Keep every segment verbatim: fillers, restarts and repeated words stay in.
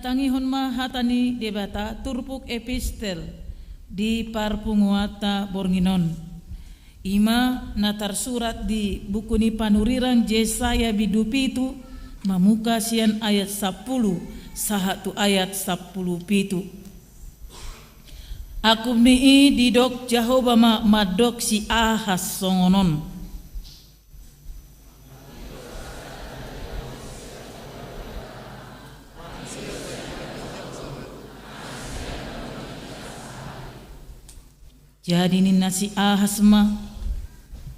Tangihon ma hata ni Debata turpuk epistel di parpunguanta borngin on. I ma na tarsurat di buku ni panurirang Jesaya bindu pitu, mamungka sian ayat sampulu sahat tu ayat sampulu pitu. Angkup ni i didok Jahowa ma mandok si Ahas songon on. Jadi ninna si Ahas ma,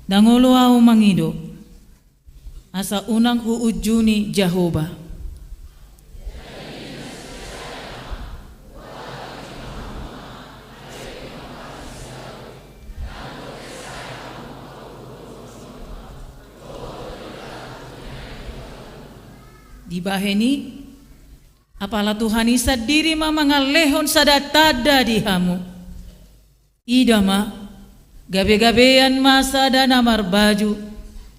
ndang olo ahu mangido, asa unang huunjuni Jahowa. Dibahen i, apala Tuhan i sandiri ma mangalehon sada tanda di hamu. Ida ma, gabegabean ma sada na marbaju,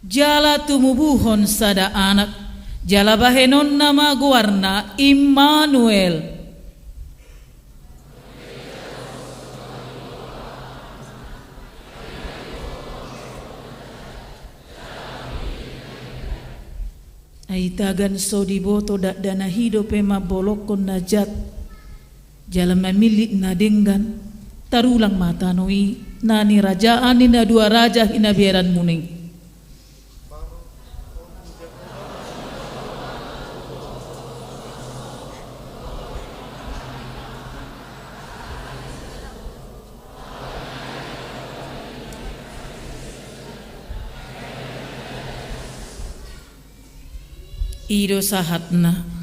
jala tumubuhon sada anak, jala bahenonna ma goarna Immanuel. Ai tagan so diboto dakdanak i dope mambolongkon na jat jala mamillit na denggan, tarulang ma tano i na nirajaan ni na dua raja hinabearanmuna i. I do sahatna.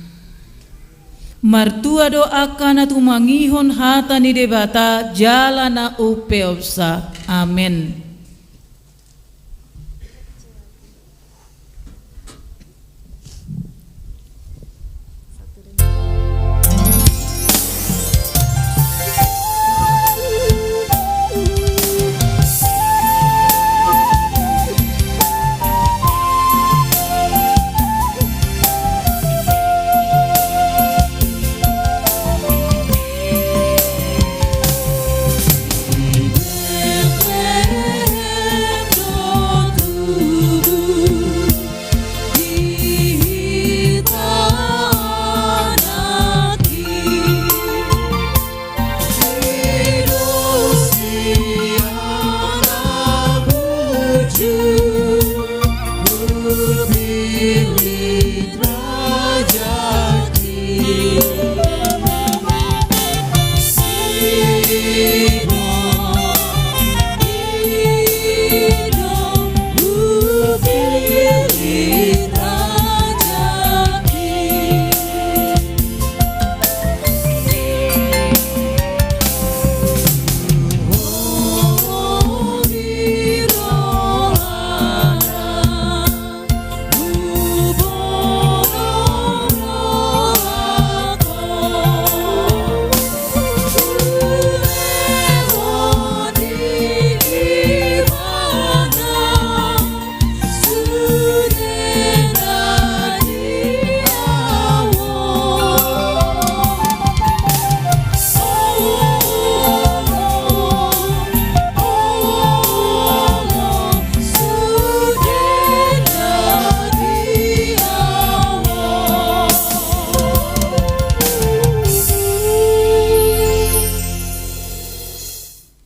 Martua do angka na tumangihon hata ni Debata jala na umpeopsa. Amen.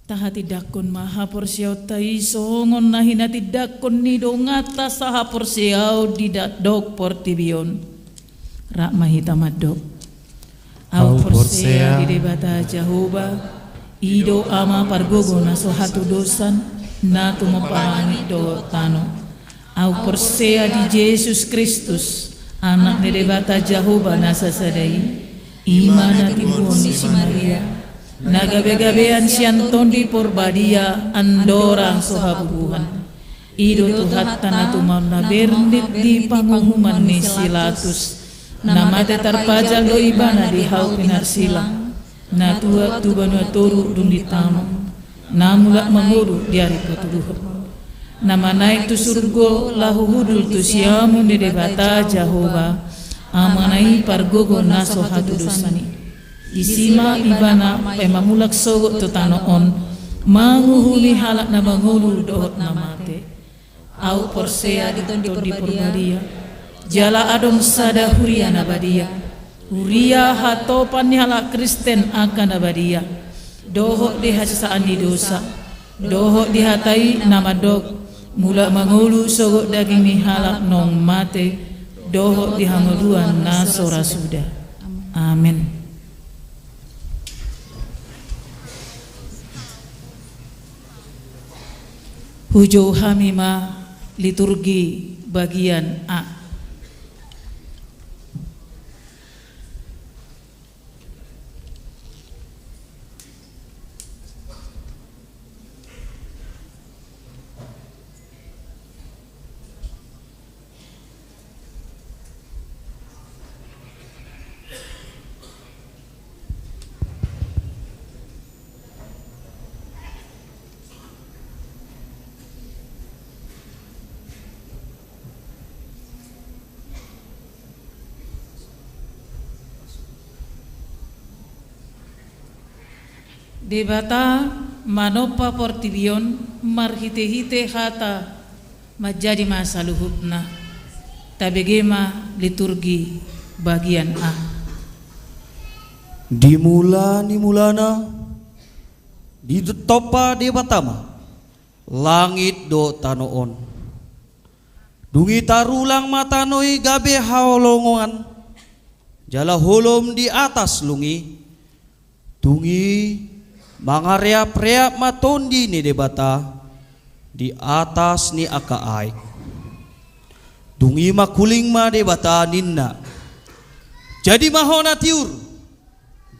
Tahatindangkon ma haporseaonta i songon na hinatindangkon ni donganta sahaporseaon di dok portibi on. Rap ma hita mandok. Ahu porsea di Debata Jahowa, i do Ama pargogo na so hatudosan, na tumompa langit dohot tano. Ahu porsea di Jesus Kristus, Anak ni Debata Jahowa na sasada i, i ma na tinodohon ni si Maria, na gabegabean sian Tondi Porbadia andorang so habubuhan. I do Tuhanta na tumau na bernit di panguhuman ni si Latus, na mate tarpajal do ibana di hau pinarsilang, na tuat tu banua toru dung ditamok, na mulak mangolu di ari patuduhon, na manaek tu surgo laho hundul tu siamun ni Debata Jahowa, Amana i pargogo na so hatudosan i. Disi ma Ibana paima mulak sogot tu tano on, manguhumi halak na mangolu dohot na mate. Ahu porsea di Tondi Porbadia, jala adong sada huria na badia, huria hatopan ni halak Kristen angka na badia, dohot di hasesaan ni dosa, dohot di hata i na mandok, mulak mangolu sogot daging ni halak naung mate, dohot di hangoluan na so ra suda. Amen. Hujou hami ma liturgi bagian A. Debata manompa portibi on marhitehite hata, manjadi ma saluhutna. Tabege ma liturgi bagian A. Di mula ni mulana, ditompa Debata ma langit dohot tano on. Dung i tarulang ma tano i gabe haholongan jala holom di atas lung i. Dung i mangareapreap ma Tondi ni Debata di atas ni angka aek. Dung i mangkuling ma Debata, ninna: Jadi ma ho na tiur.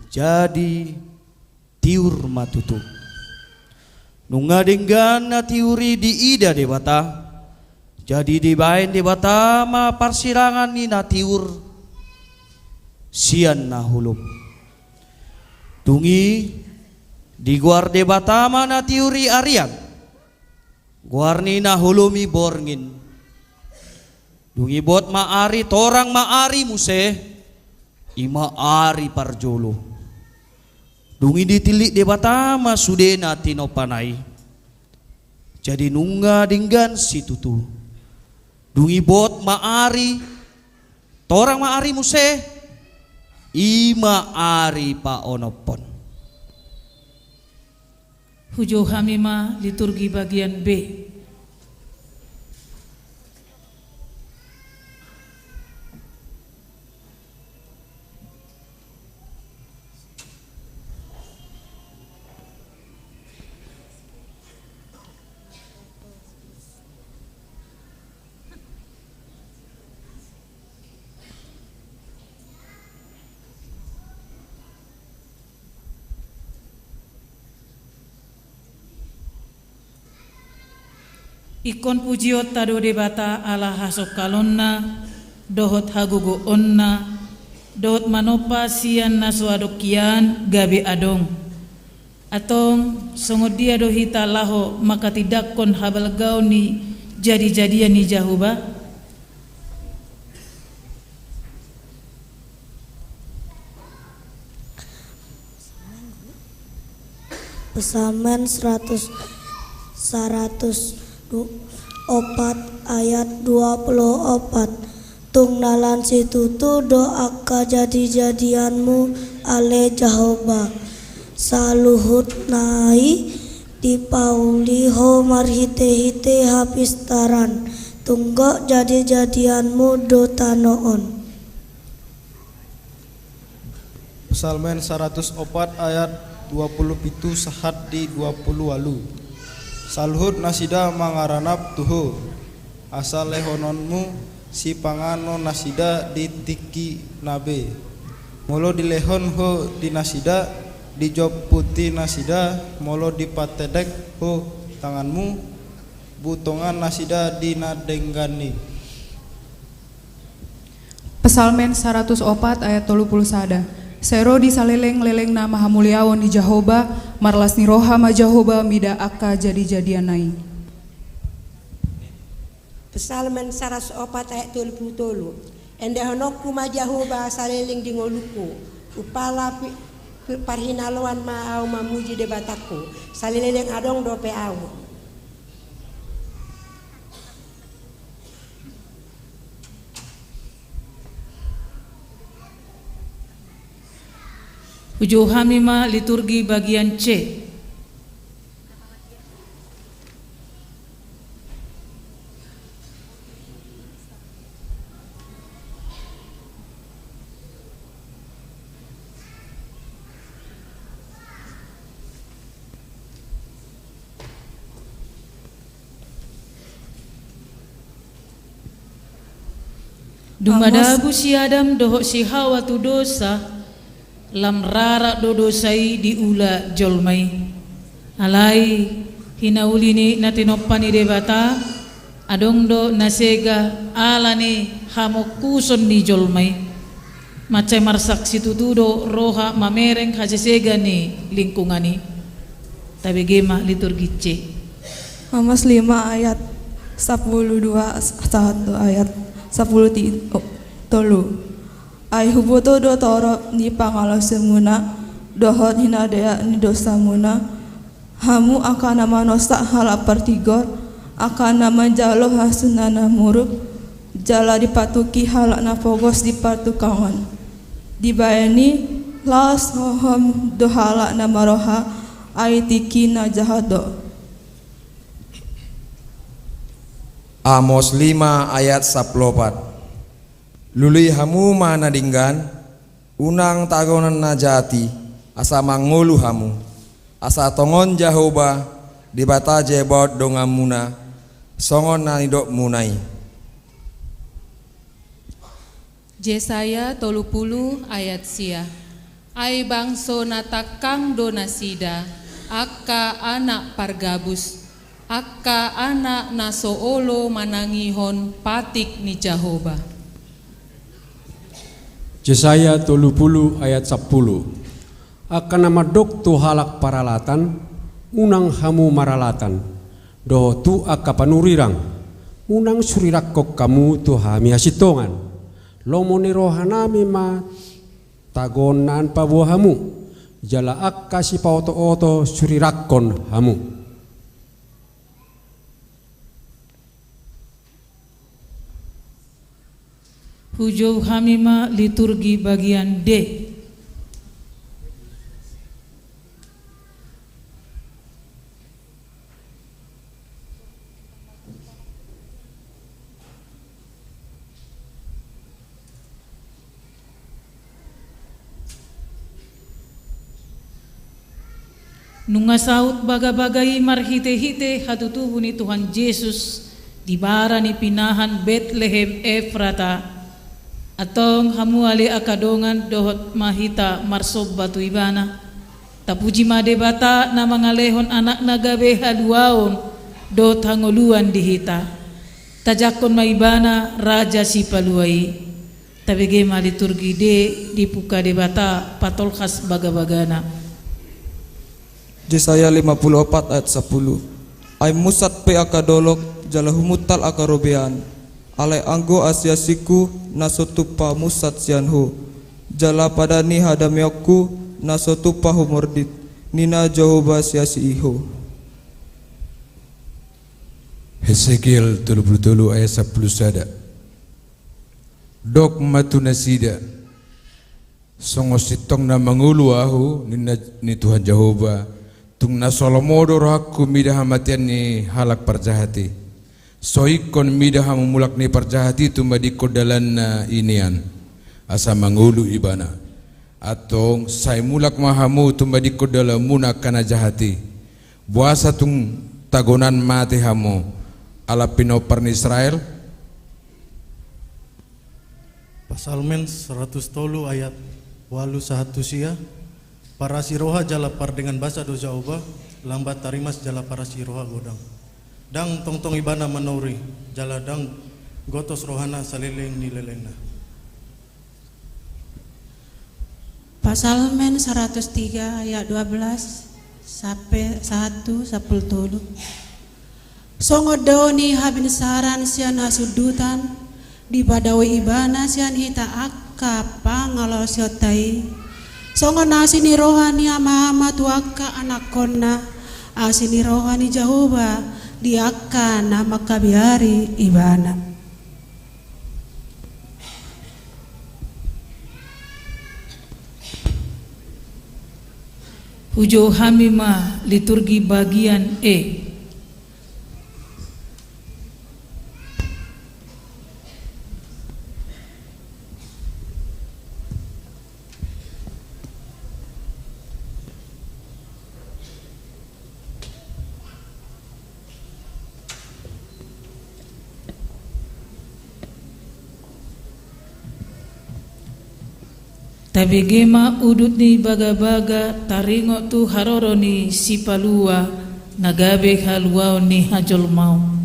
Jadi tiur ma tutu. Nunga denggan na tiur i diida Debata, jadi dibaen Debata ma parsirangan ni na tiur sian na holom. Dung i digoar Debata ma na tiur i arian, goar ni na holom i borngin. Dung i bot ma ari, torang ma ari muse, i ma ari parjolo. Dung i ditillit Debata ma sude na tinompana i, jadi nunga denggan situtu. Dung i bot ma ari, torang ma ari muse, i ma ari paonomhon. Hujou hami ma liturgi bagian B. Ingkon pujionta do Debata ala hasongkalonna dohot hagogoonna, dohot manompa sian na so adong hian gabe adong. Antong songon dia do hita laho manghatindanghon habalgaon ni jadijadian ni Jahowa? Psalmen seratus, seratus opat ayat dua puluh opat. Tung na lan situtu do angka jadijadianmu, ale Jahowa. Saluhutna i dipauli Ho marhitehite hapistaran, tung gok jadijadianmu do tano on. Psalmen saratus opat ayat dua puluh pitu sahat di dua puluh ualu. Saluhut nasida mangaranap tu Ho, asa lehononmu sipanganon nasida di tingki na be. Molo dilehon Ho di nasida, dijomputi nasida, molo dipatedek Ho tanganmu, butongan nasida di na denggan i. Psalmen saratus opat ayat tolu puluh sada. Sai ro di saleleng-lelengna ma hamuliaon ni Jahowa, marlas ni roha ma Jahowa mida angka jadijadianna i. Psalmen saratus opat ayat tolu puluh tolu. Endehononku ma Jahowa saleleng di ngolungku, umpala pi-, pi-, parhinaloan ma ahu mamuji Debatangku, saleleng adong dope ahu. Hujou hami ma liturgi bagian C. Dung madabu si Adam dohot si Hawa tu dosa, lam rarat do dosa i diula jolma i. Alai, hinauli ni na tinompa ni Debata, adong do na sega ala ni hamongkuson ni jolma i. Mansai marsak situtu do roha mamereng hasesegan ni lingkungan i. Tabege ma liturgi C. Amos lima ayat sapuluh dua sahat tu ayat sapuluh ti-, oh, tolu. Ai huboto do torop ni pangalaosionmuna, dohot hinadeak ni dosamuna, hamu angka na manosak halak partigor, angka na manjalo hasundutan na muruk, jala dipatuki halak na pogos di partukkongan. Dibahen i, laos hohom do halak na marroha, ai tingki na jahat do. Amos lima ayat sapuluh opat. Lului hamu ma na denggan, unang tagonan na jahat i, asa mangolu hamu. Asa tongon Jahowa, Debata Zebaot donganmuna, songon na nidokmuna i. Jesaya tolu pulu ayat sia. Ai bangso na tangkang do nasida, angka anak pargabus, angka anak na so olo manangihon patik ni Jahowa. Jesaya tolu pulu ayat sampulu. Angka na mandok tu halak paralatan, unang hamu maralatan, dohot tu angka panurirang, unang surirangkon hamu tu hami hasintongan. Lomo ni rohanami ma tagonan paboa hamu, jala angka sipaotooto surirangkon hamu. Hujou hami ma liturgi bagian D. Nunga saut bagabaga i marhitehite hatutubu ni Tuhan Jesus di bara ni pinahan Betlehem Efrata, antong hamu ale angka dongan dohot ma hita marsomba tu Ibana. Tapuji ma Debata na mangalehon Anakna gabe haluaon dohot hangoluan di hita. Tajangkon ma Ibana Raja Sipalua i. Tabege ma liturgi D, dipungka Debata patolhas bagabagana. Jesaya lima pulu opat ayat sapulu. Ai musat pe angka dolok, jala humuntal angka robean. Alai anggo asiasingku na so tumpak musat sian Ho, jala padan ni hadameonku na so tumpak humordit, ninna Jahowa siasi i Ho. Hesekiel tolu pulu tolu ayat sapulu sada. Dok ma tu nasida, songon sintong na mangolu Ahu, ninna ni Tuhan Jahowa, tung na so lomo do rohangku mida hamatean ni halak parjahat i. So ingkon mida hamu mulak ni parjahat i tumadingkon dalanna i nian, asa mangolu ibana. Antong sai mulak ma hamu tumadingkon dalanmuna angka na jahat i. Boasa tung tagonan mate hamu ala pinompar ni Israel? Psalmen saratus tolu ayat ualu sahat tu sia. Parasi roha jala pardenggan basa do Jahowa, lambat tarimas jala parasi roha godang. Ndang tongtong Ibana manauri, jala ndang gotos rohana saleleng ni lelengna. Psalmen saratus tiga ayat dua belas sampe sahat tu sapulu tolu. Songon dao ni habinsaran sian hasundutan, Dipadaohi Ibana sian hita angka pangalaosionta i, songon asi ni roha ni ama-ama tu angka anakkonna, asi ni roha ni Jahowa di angka na mangkabiari Ibana. Hujou hami ma liturgi bagian E. Tabege ma udut ni bagabaga taringot tu haroro ni Sipalua na gabe haluaon ni hajolmaon.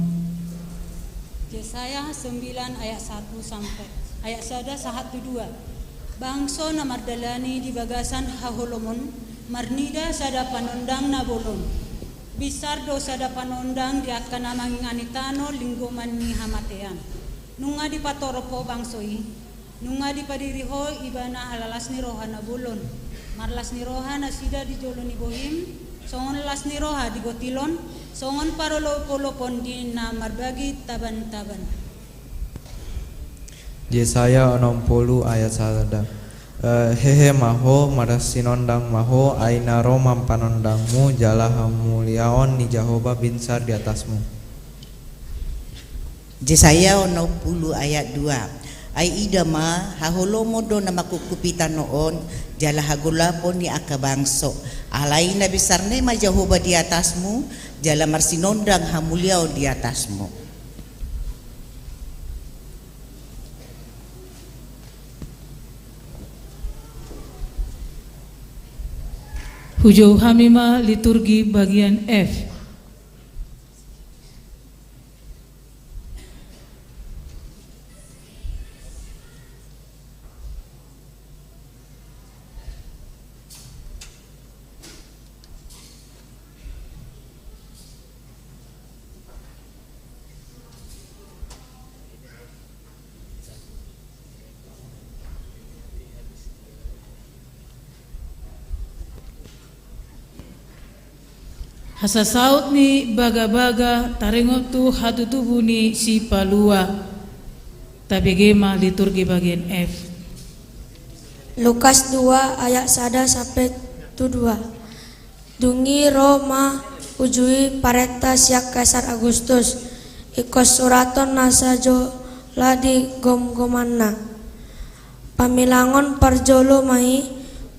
Jesaya sembilan ayat satu sampai ayat sada sahat tu dua. Bangso na mardalani di bagasan haholomon, marnida sada panondang na bolon. Binsar do sada panondang di angka na mangingani tano linggoman ni hamatean. Nunga dipatorop ho bangso i, nunga dipadiri ho ibana ala las ni roha na bolon. Marlas ni roha nasida di jolo ni bohim, songon las ni roha di gotilon, songon parolopolopon di na marbagi tabantaban. Jesaya onom pulu ayat sada. Eh, hehe ma ho, marsinondang ma ho, ai na ro ma panondangmu, jala hamuliaon ni Jahowa binsar di atasmu. Jesaya onom pulu ayat dua. Ai ida ma, haholomon do na mangkupkupi tano on, jala hagolapon ni angka bangso. Alai na binsarna i ma Jahowa di atasmu, jala marsinondang hamuliaon di atasmu. Hujou hami ma liturgi bagian F. Hasasaut ni bagabaga taringot tu hatutubu ni Sipalua. Tabege ma liturgi bagian F. Lukas dua ayat sada sampe tu dua. Dung i ro ma uju i parenta sian Kaisar Agustus, ingkon suraton na sajola di gomgomanna. Pamilangon parjolo ma i,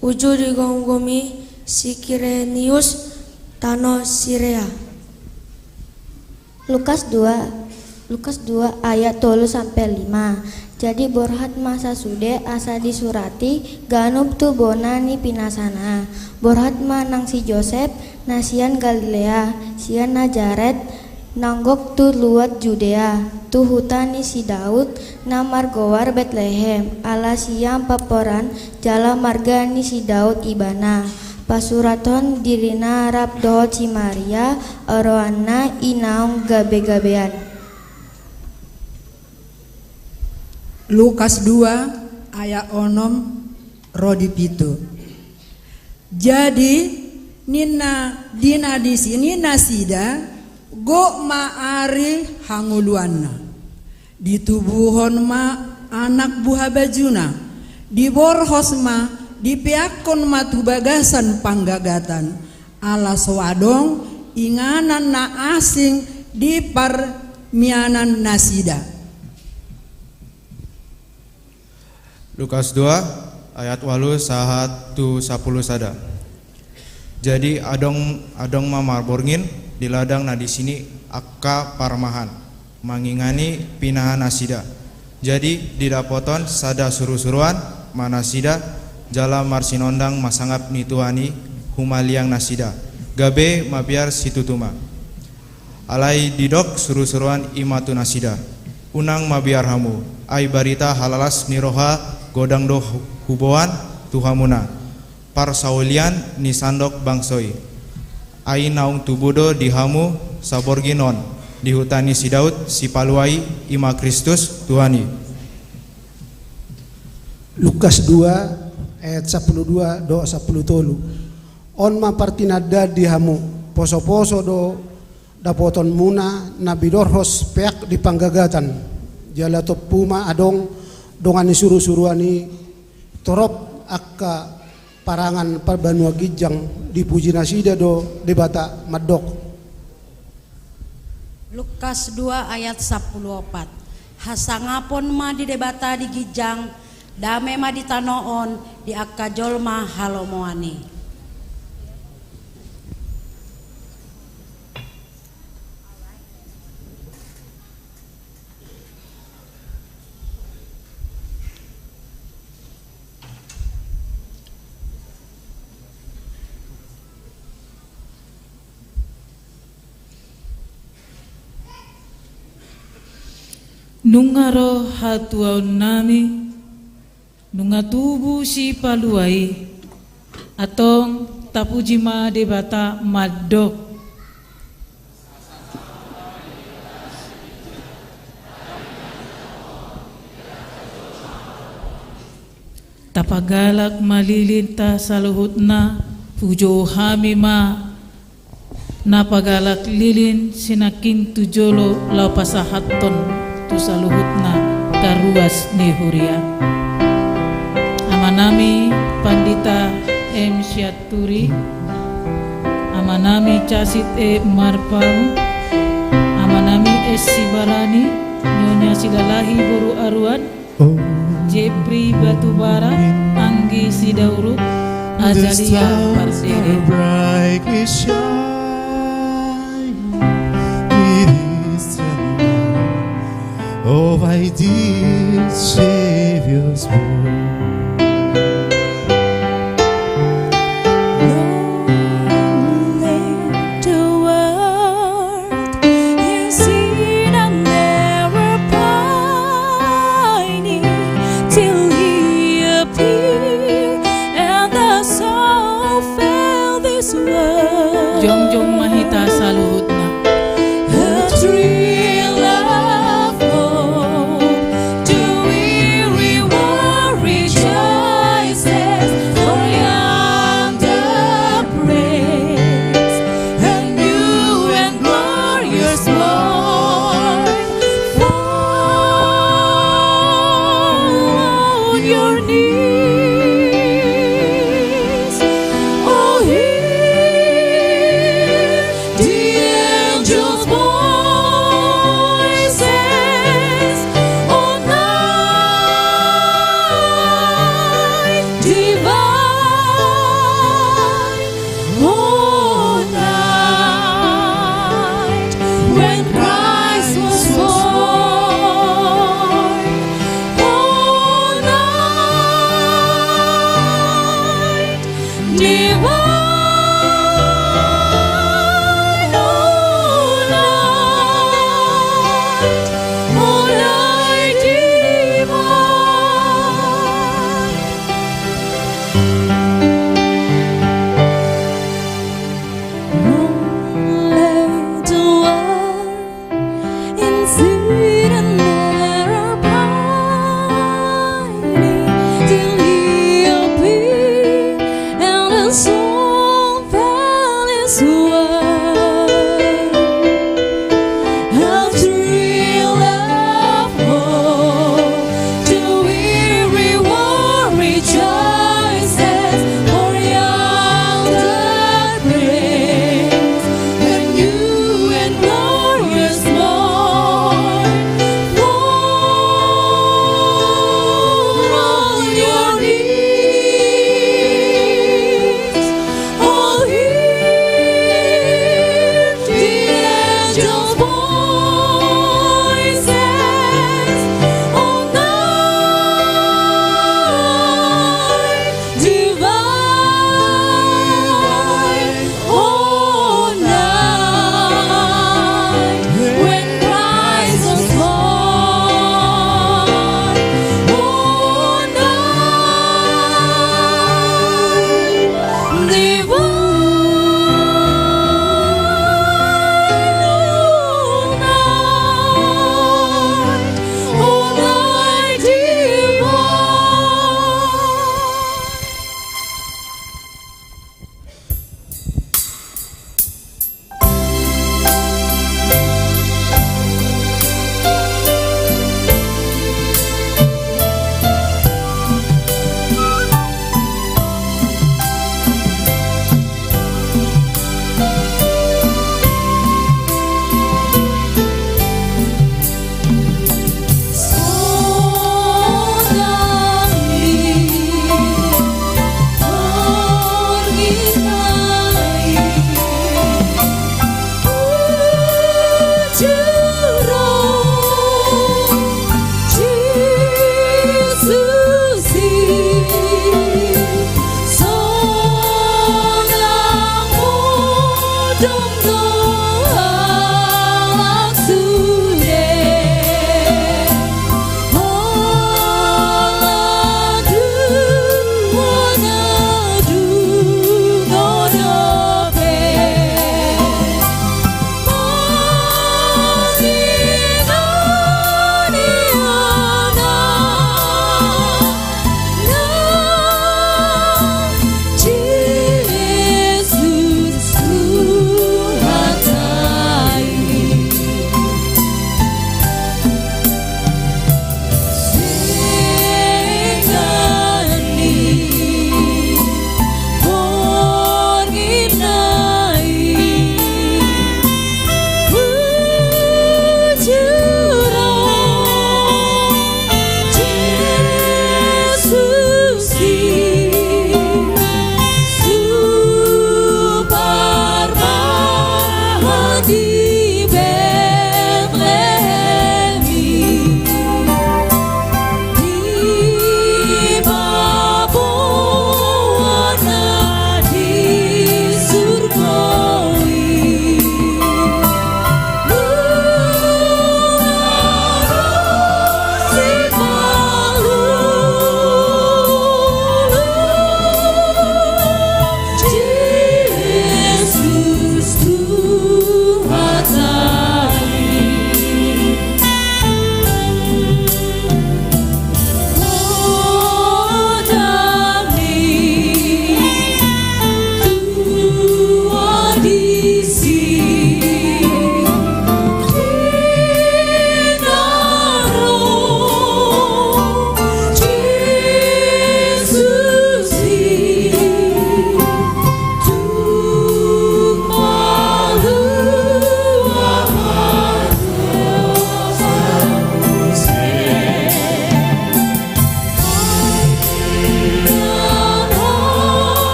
uju digomgomi si Kirenius tano Siria. Lukas dua, Lukas dua ayat tolu sampe lima. Jadi borhat ma sasude asa disurati ganup tu bona ni pinasana. Borhat ma nang si Josep, na sian Galilea, sian Najaret, na gok tu luat Judea, tu huta ni si Daud, na margoar Betlehem, ala sian parporan jala marga ni si Daud ibana. Pasurathon dirina rap dohot si Maria, oroanna i naung gabegabean. Lukas dua ayat onom ro di pitu. Jadi ninna, di na disi ninna nasida, gok ma ari hangoluanna. Ditubuhon ma anak buhabajuna, diborhos ma, dipeakkon ma tu bagasan panggagatan, ala so adong inganan na asing di parmianan nasida. Lukas dua ayat ualu sahat tu sapulu sada. Jadi adong, adong ma marborngin di ladang na disi angka parmahan, mangingani pinahan nasida. Jadi didapothon sada surusuruan ma nasida, jala marsinondang ma sangap ni tuani humaliang nasida, gabe mabiar situtu ma. Alai didok surusuruan i ma tu nasida, unang mabiar hamu, ai barita halalas ni roha godang do hu-, huboan tu hamuna. Parsaulian ni sandok bangso i. Ai naung tubu do di hamu saborngin on, di huta ni si Daud, Sipalua i, i ma Kristus, Tuhan i. Lukas dua ayat sampulu dua dohot sampulu tolu. On ma partinandaan di hamu, poso-poso do dapotonmuna na binorhos peak di panggagatan, jala tompu ma adong dongan ni suru-suruan i torop angka parangan parbanua ginjang, dipuji nasida do Debata mandok. Lukas dua ayat sampulu opat. Hasangapon ma di Debata di ginjang, dame ma di tano on di angka jolma halomoan i. Nunga ro hatuaonnami, nunga tubu Sipalua i, antong tapuji ma Debata mandok. Tapagalak ma lilinta saluhutna, pujou hami ma na pagalak lilin sinangkin tu jolo laho pasahathon tu saluhutna angka ruas ni huria. Amanami Pandita M Sianturi, amanami Casit E Marpaung, amanami S Sibarani, Nyonya Silalahi boru Aruan, Jepri Batubara, Anggi Sidauruk, Azalia Pardede. Bright we shine, it is the night of our dear Savior's birth. Long lived the world in sin and error pining, till he appeared and the soul felt this world. Jongjong ma hita saluhutna. A thrill of hope, the weary world rejoices.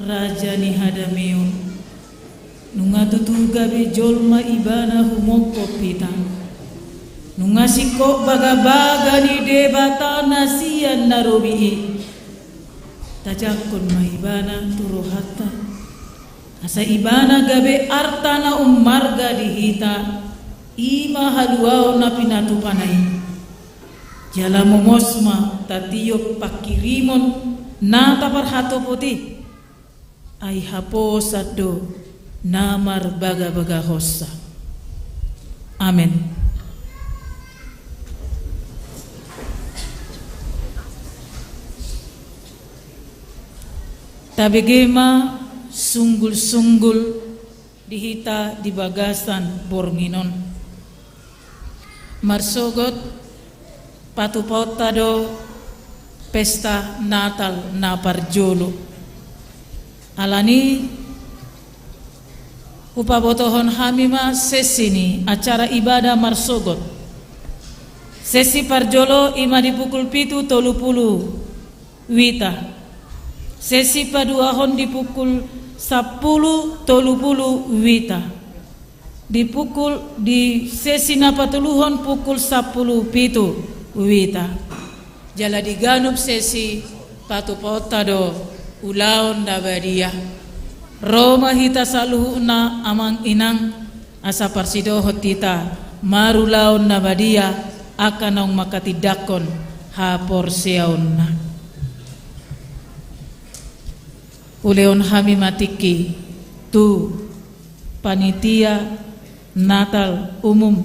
Raja ni hadameon, nunga tutu gabe jolma ibana humongkop hita. Nunga singkop bagabaga ni Debata na sian na robi i. Tajangkon ma ibana tu rohanta, asa ibana gabe arta na ummarga di hita, i ma haluaon na pinatupana i. Jala momos ma tatiop pangkirimon na taparhatopot i, ai haposan do na marbagabagahonsa. Amen. Tabege ma sunggulsunggul di hita di bagasan borngin on. Marsogot patupaonta do pesta Natal na parjolo. Alani i hupabotohon hami ma sesi ni acara ibadah marsogot. Sesi parjolo i ma di pukul pitu tolu pulu wita. Sesi paduahon di pukul sampulu tolu pulu wita. Di pukul, di sesi na patoluhon pukul sampulu pitu wita. Jala di ganup sesi patupaonta do ulaon na badia. Ro ma hita saluhutna amang inang, asa parsidohot hita marulaon na badia angka naung mangkatindangkon haporseaonna. Hulehon hami ma tingki tu panitia Natal umum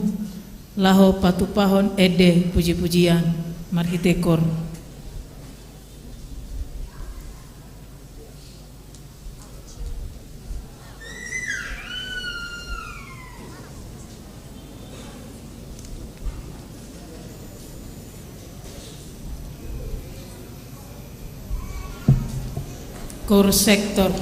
laho patupahon ende pujipujian marhite koor. Koor sektor.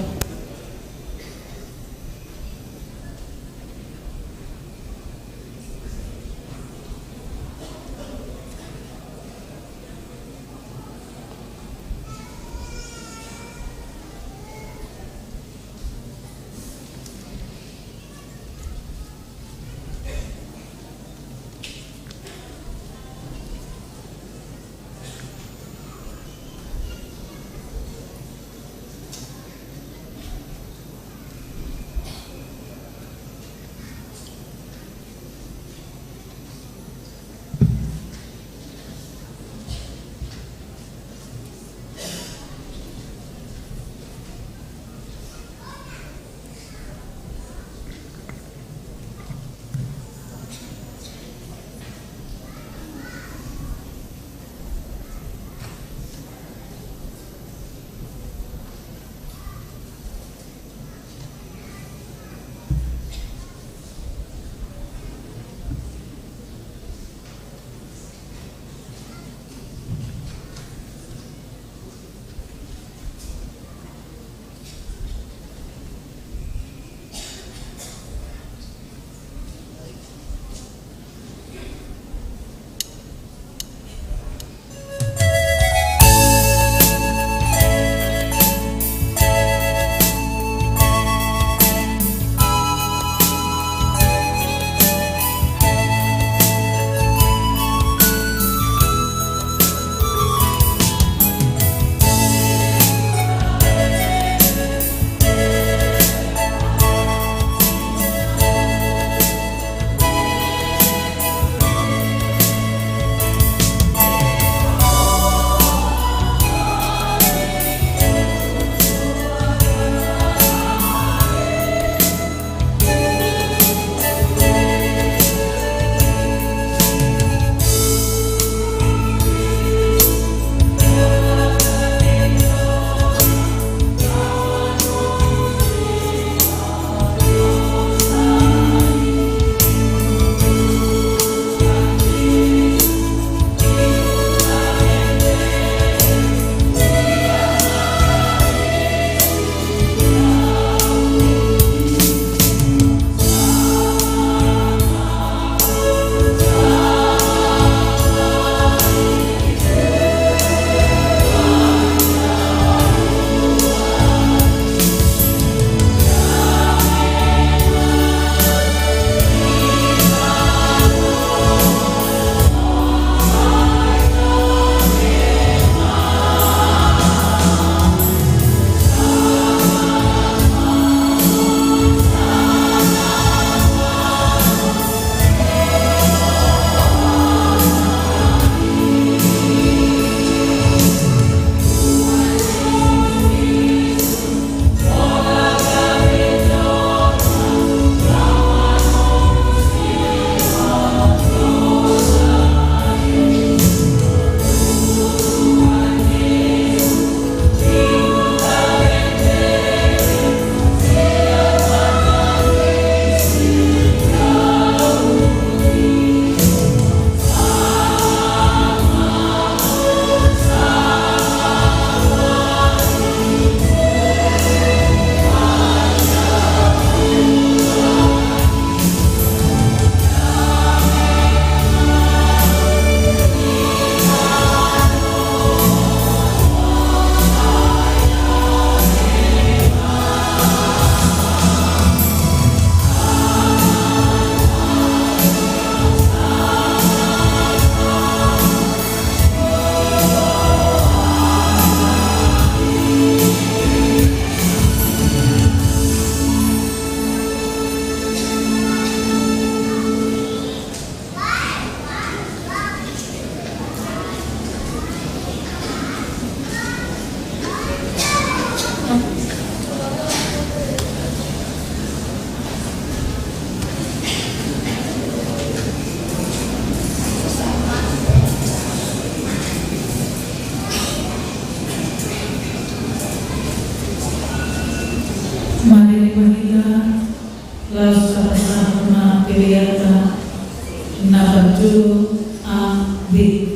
Las sahat-sahat ma pelean ta na parjolo A B.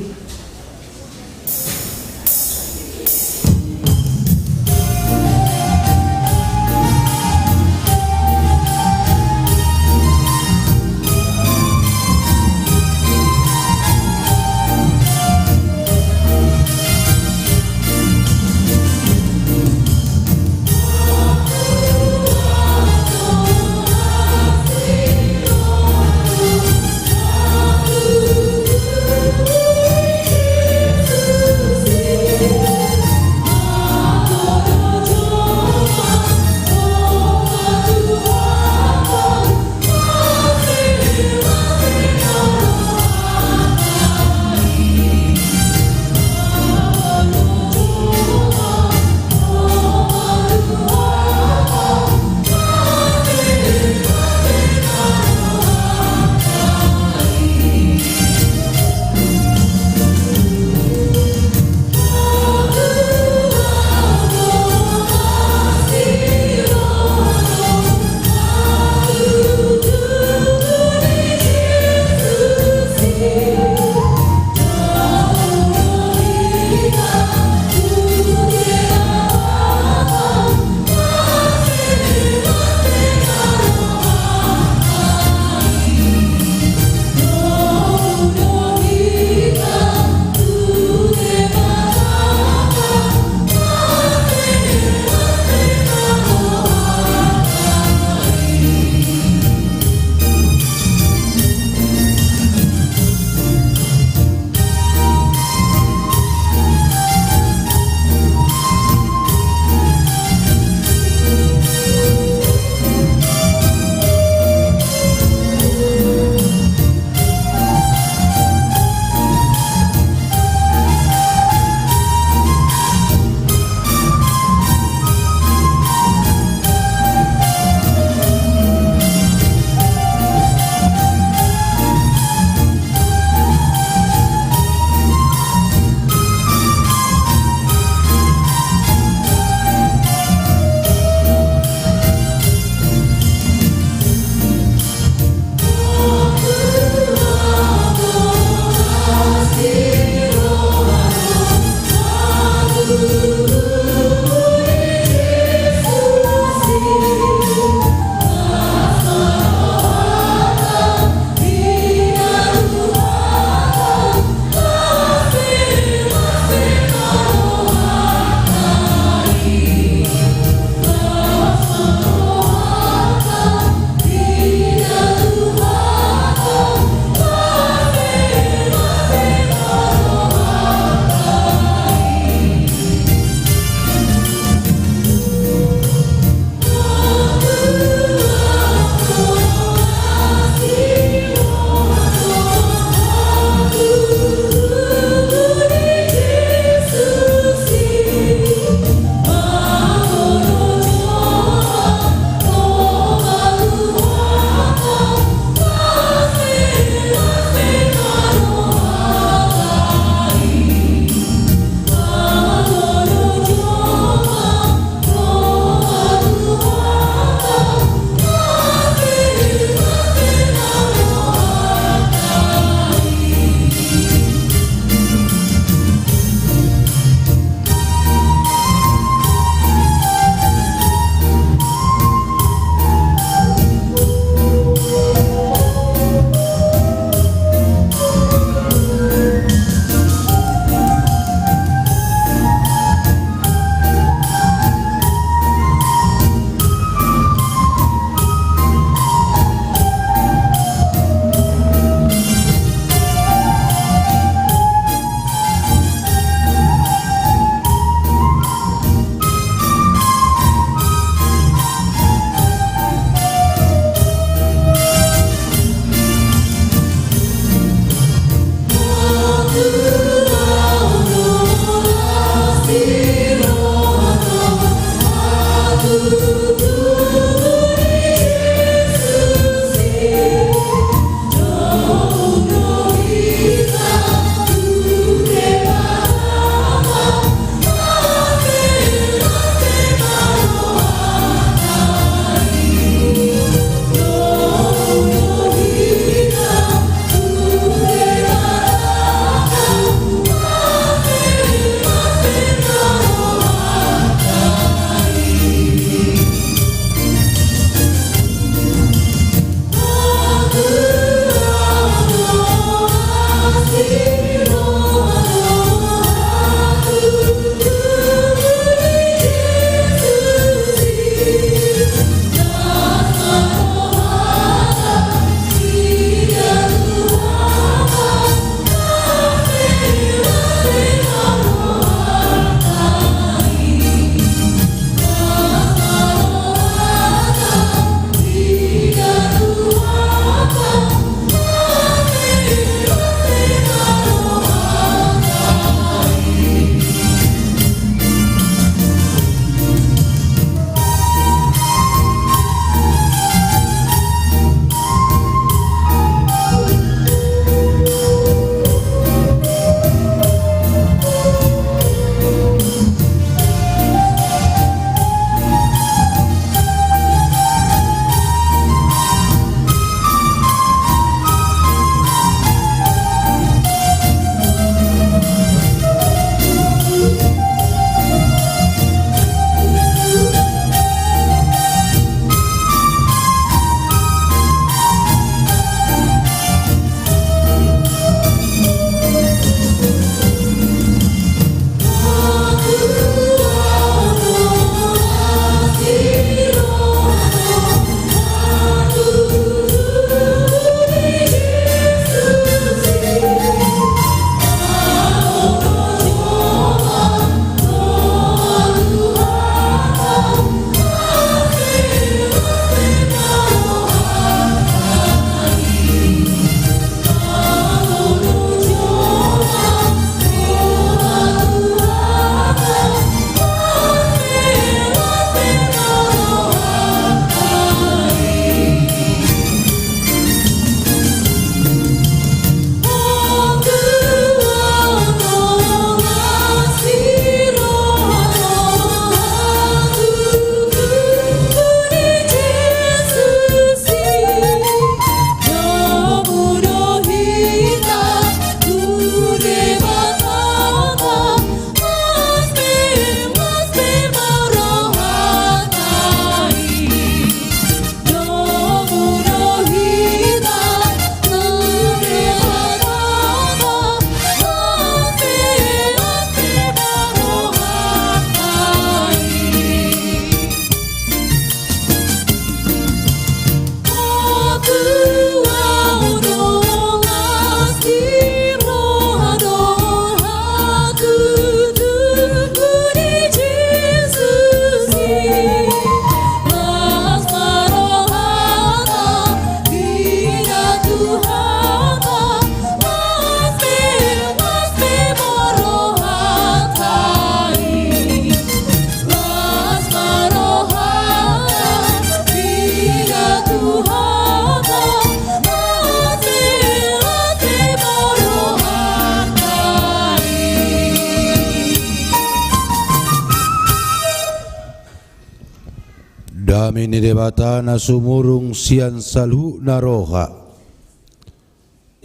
Dame ni Debata na sumurung sian saluhutna roha,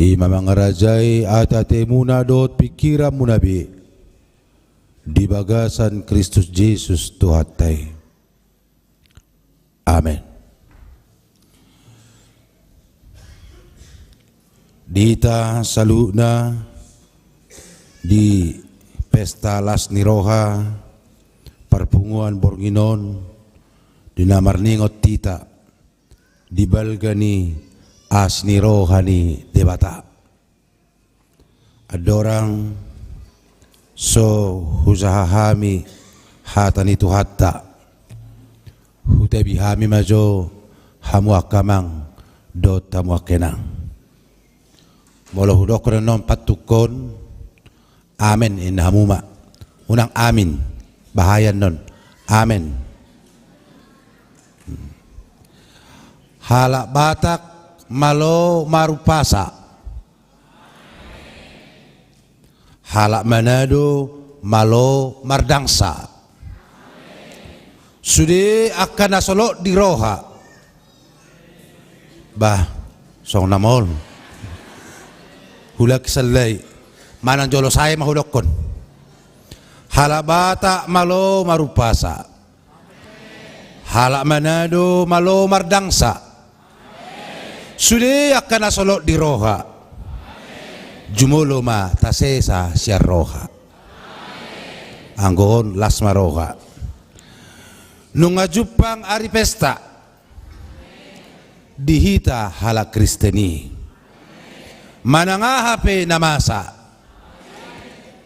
i ma mangarajai ateatemuna dohot pingkiranmuna be di bagasan Kristus Jesus Tuhanta i. Amen. Di hita saluhutna di pesta las ni roha parpunguan borngin on, di na marningot hita di balga ni asi ni roha ni Debata. Andorang so hujaha hami hata ni Tuhanta, hutabi hami ma jo hamu angka amang dohot hamu angka inang. Molo hudokkon annon pantungkon, amen inna hamu ma. Unang amin, bahaya annon. Amen. Halak Batak malo marumpasa. Halak Manado malo mardangsa. Sude angka na solot di roha. Bah, songon na maol. Hulak sallai. Manang jolo sae ma hudokkon. Halak Batak malo marumpasa. Halak Manado malo mardangsa. Sude angka na solot di roha. Jumolo ma tasesa sian roha. Anggo on las ma roha. Nunga jumpang ari pesta di hita halak Kristen i. Manang aha pe na masa,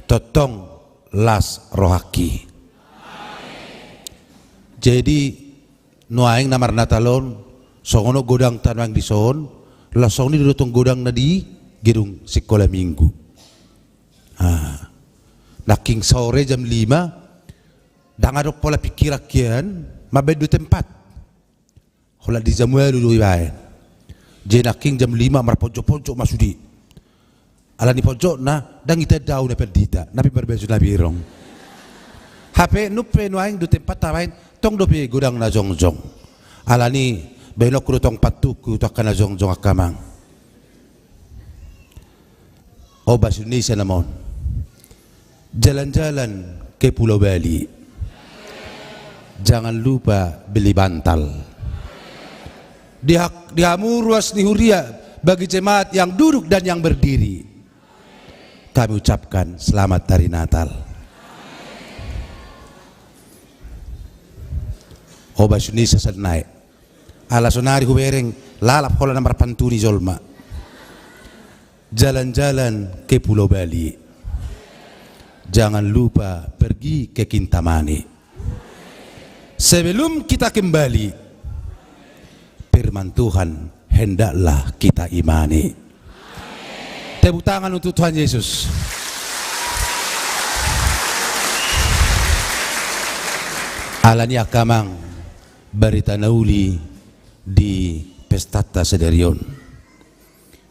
tongtong las rohangki. Jadi, nuaeng na marnatal on, songon on godangta nuaeng dison, laos songon i do tong godangna di gedung sikola minggu. Ah. Nangkin sore jam lima, ndang adong pola pingkiran hian mambaen dua tempat. Holan di jam ualu do ibaen. Jadi nangkin jam lima marponjotponjot ma sude. Ala ni ponjotna, ndang ita dao na pandita, na pe marbaju na berong. Hape nunga pe nuaeng dua tempat tabaen, tong dope godang na jongjong. Ala ni baenonku do tong pantungkon tu angka na jongjong angka amang. O, bahasa Indonesia nama on. Jalan-jalan ke Pulau Bali. Jangan lupa beli bantal. Di hak, di hamu ruas ni huria, bagi jemaat yang duduk dan yang berdiri, kami ucapkan selamat hari Natal. O, bahasa Indonesia sannai. Ala sonari hubereng, lalap holan na marpantuni jolma. Jalan-jalan ke Pulau Bali. Jangan lupa pergi ke Kintamani. Sebelum kita kembali, firman Tuhan hendaklah kita imani. Tepuk tangan untuk Tuhan Yesus. Ala ni i angka amang, barita na uli di pestanta sadari on.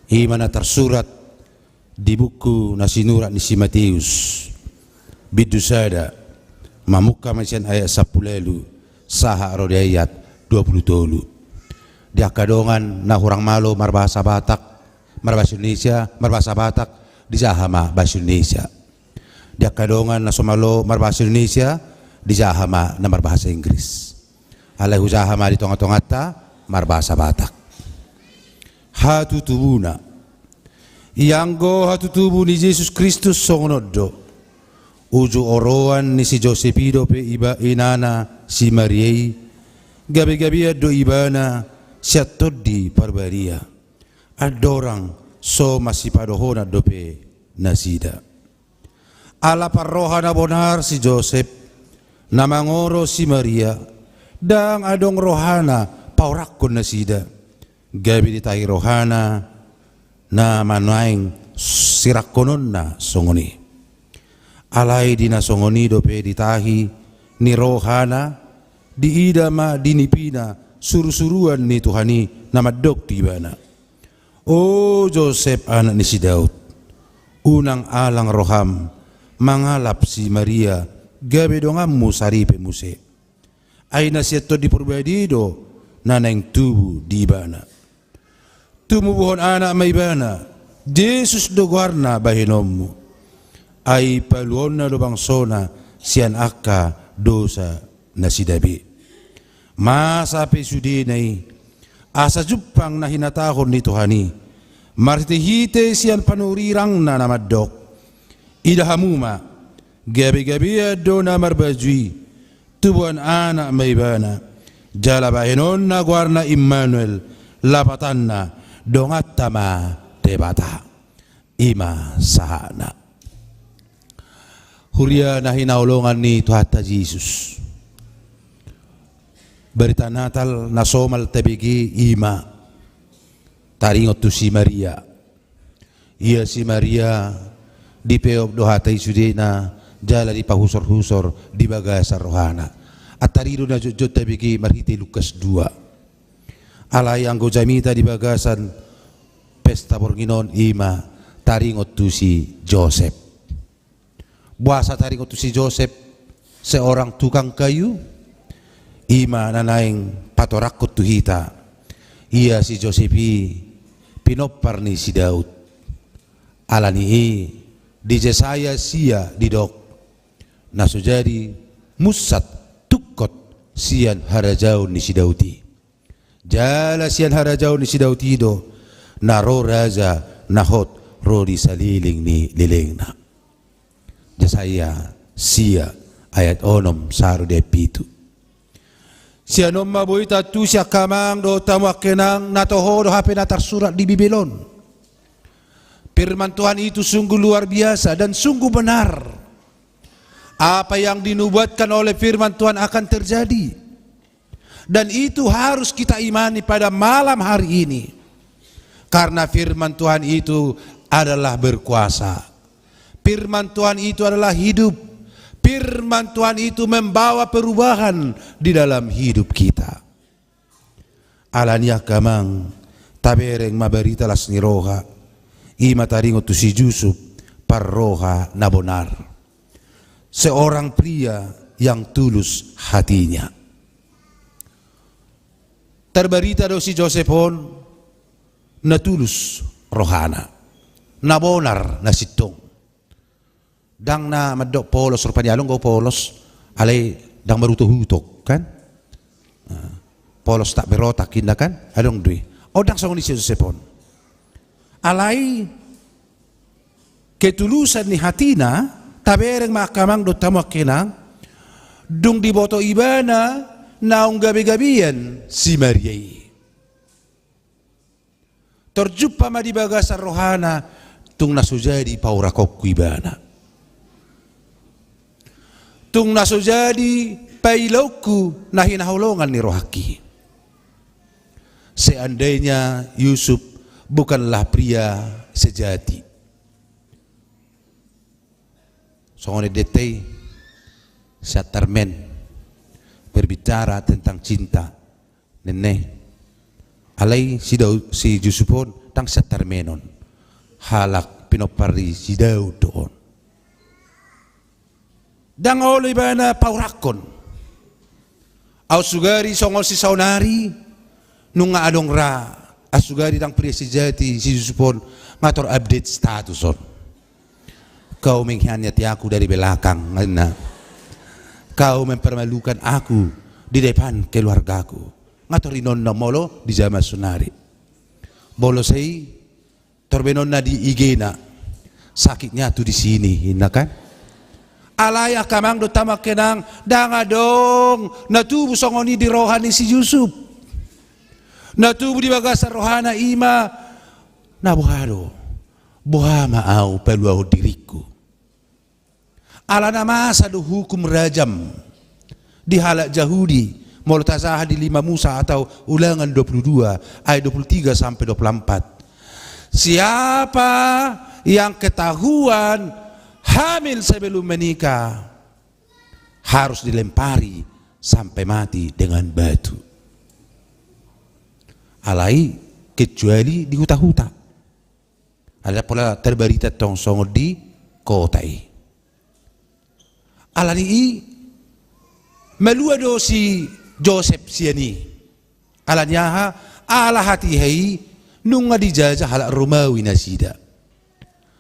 I ma na tarsurat di buku na sinurat ni si Mateus, bindu sada, mamungka ma sian ayat sampulu ualu sahat ro di ayat dua pulu tolu. Di angka dongan na hurang malo marbahasa Batak, marbahasa Indonesia, marbahasa Batak, dijaha ma bahasa Indonesia. Di angka dongan na so malo marbahasa Indonesia, dijaha ma na marbahasa Inggris. Alai hujaha ma di tongatonganta marbahasa Batak. Hatutubuna. Ianggo hatutubu ni Jesus Kristus songon on do. Uju oroan ni si Josep i dope iba inana si Maria i, gabegabean do ibana sian Tondi Parbadia. Andorang so masipadohonan dope nasida. Ala parroha na bonar si Josep, na mangoro si Maria, ndang adong rohana paorakkon nasida. Gabe ditahi rohana na manuaeng sirangkononna songon i. Alai di na songon i dope ditahi ni rohana, diida ma di nipina surusuruan ni Tuhan i na mandok tu ibana. O Josep, anak ni si Daud, unang alang roham mangalap si Maria gabe donganmu saripe muse. Ai na sian Tondi Porbadia i do na naeng tubu di ibana. Tumubuhon anak ma ibana, Jesus do goarna bahenonmu. Ai paluaonna do bangsona sian angka dosa nasida be. Masa pe sudena i, asa jumpang na hinatahon ni Tuhan i, marhitehite sian panurirangna na mandok: Ida hamu ma, gabegabean do na marbaju i, tubuan anak ma ibana, jala bahenonna goarna Immanuel, lapatanna: Donganta ma Debata. I ma sahatna. Huria na hinaholongan ni Tuhanta Jesus, barita Natal na somal tabege i ma taringot tu si Maria. Ia si Maria dipeop do hata i sudena, jala dipahusorhusor di bagasan rohana. Antar i do na jotjot tabege marhite Lukas dua. Alai anggo jamita di bagasan pesta borngin on, i ma taringot tu si Josep. Boasa taringot tu si Josep, seorang tukang kayu? I ma na naeng patoranghon tu hita. Ia si Josep i pinompar ni si Daud. Ala ni i di Jesaya sia didok: Na so jadi munsat tungkot sian harajaon ni si Daud i. Jala sian harajaon ni si Daud i do na ro raja na hot ro di saleleng ni lelengna. Jesaya sia ayat onom sahat ro di ayat pitu. Sian on ma boi taantusi angka amang dohot hamu angka inang na toho do hape na tarsurat di Bibel on. Firman Tuhan itu sungguh luar biasa dan sungguh benar. Apa yang dinubuatkan oleh firman Tuhan akan terjadi. Dan itu harus kita imani pada malam hari ini. Karena firman Tuhan itu adalah berkuasa. Firman Tuhan itu adalah hidup. Firman Tuhan itu membawa perubahan di dalam hidup kita. Ala ni i angka amang, tabereng ma barita las ni roha, i ma taringot tu si Jusup, parroha na bonar. Seorang pria yang tulus hatinya. Tarbarita do si Josep on na tulus rohana, na bonar na sintong. Ndang na mandok polos, rupani adong do polos, alai ndang marutohuto, kan? Nah, polos tak berotak inna, kan? Adong do i. On ndang songon i si Josep on. Alai ketulusan ni hatina, tabereng ma angka amang dohot hamu angka inang, dung diboto ibana naung gabegabean si Maria i. Tarjumpa ma di bagasan rohana, tung na so jadi paurakonku ibana. Tung na so jadi pailaonku na hinaholongan ni rohangki. Seandainya Yusuf bukanlah pria sejati. Songon i dente i, sian Tarmen, berbicara tentang cinta. Ninna i. Alai si Daud, si Jusup on ndang sian Tarmen on. Halak pinompar ni si Daud do on. Ndang olo ibana paurakkon. Au sugari songon si saonari, nunga adong ra, au sugari ndang pria sejati si Jusup on, nga tor update status on. Kau mengkhianati aku dari belakang, ninna. Kau mempermalukan aku di depan keluargaku. Nga tor inonna molo di jaman saonari. Molo sai tor baenonna di I G-na, sakitnya tuh di sini, inna, kan? Alai angka amang dohot hamu angka inang, ndang adong na tubu songon i di roha ni si Jusup. Na tubu di bagasan rohana i ma, na boha do, boha ma au paluahon diringku. Alana masa do hukum rajam di halak Jahudi, molo tajaha di lima Musa atau Ulangan dua puluh dua ayat dua puluh tiga sampai dua puluh empat. Siapa yang ketahuan hamil sebelum menikah harus dilempari sampai mati dengan batu. Alai kecuali di huta-huta. Alai pola tarbarita tong songon di kota i. Ala ni i, malua do si Josep sian i. Ala ni aha? Ala hatiha i nunga dijajah halak Romawi nasida.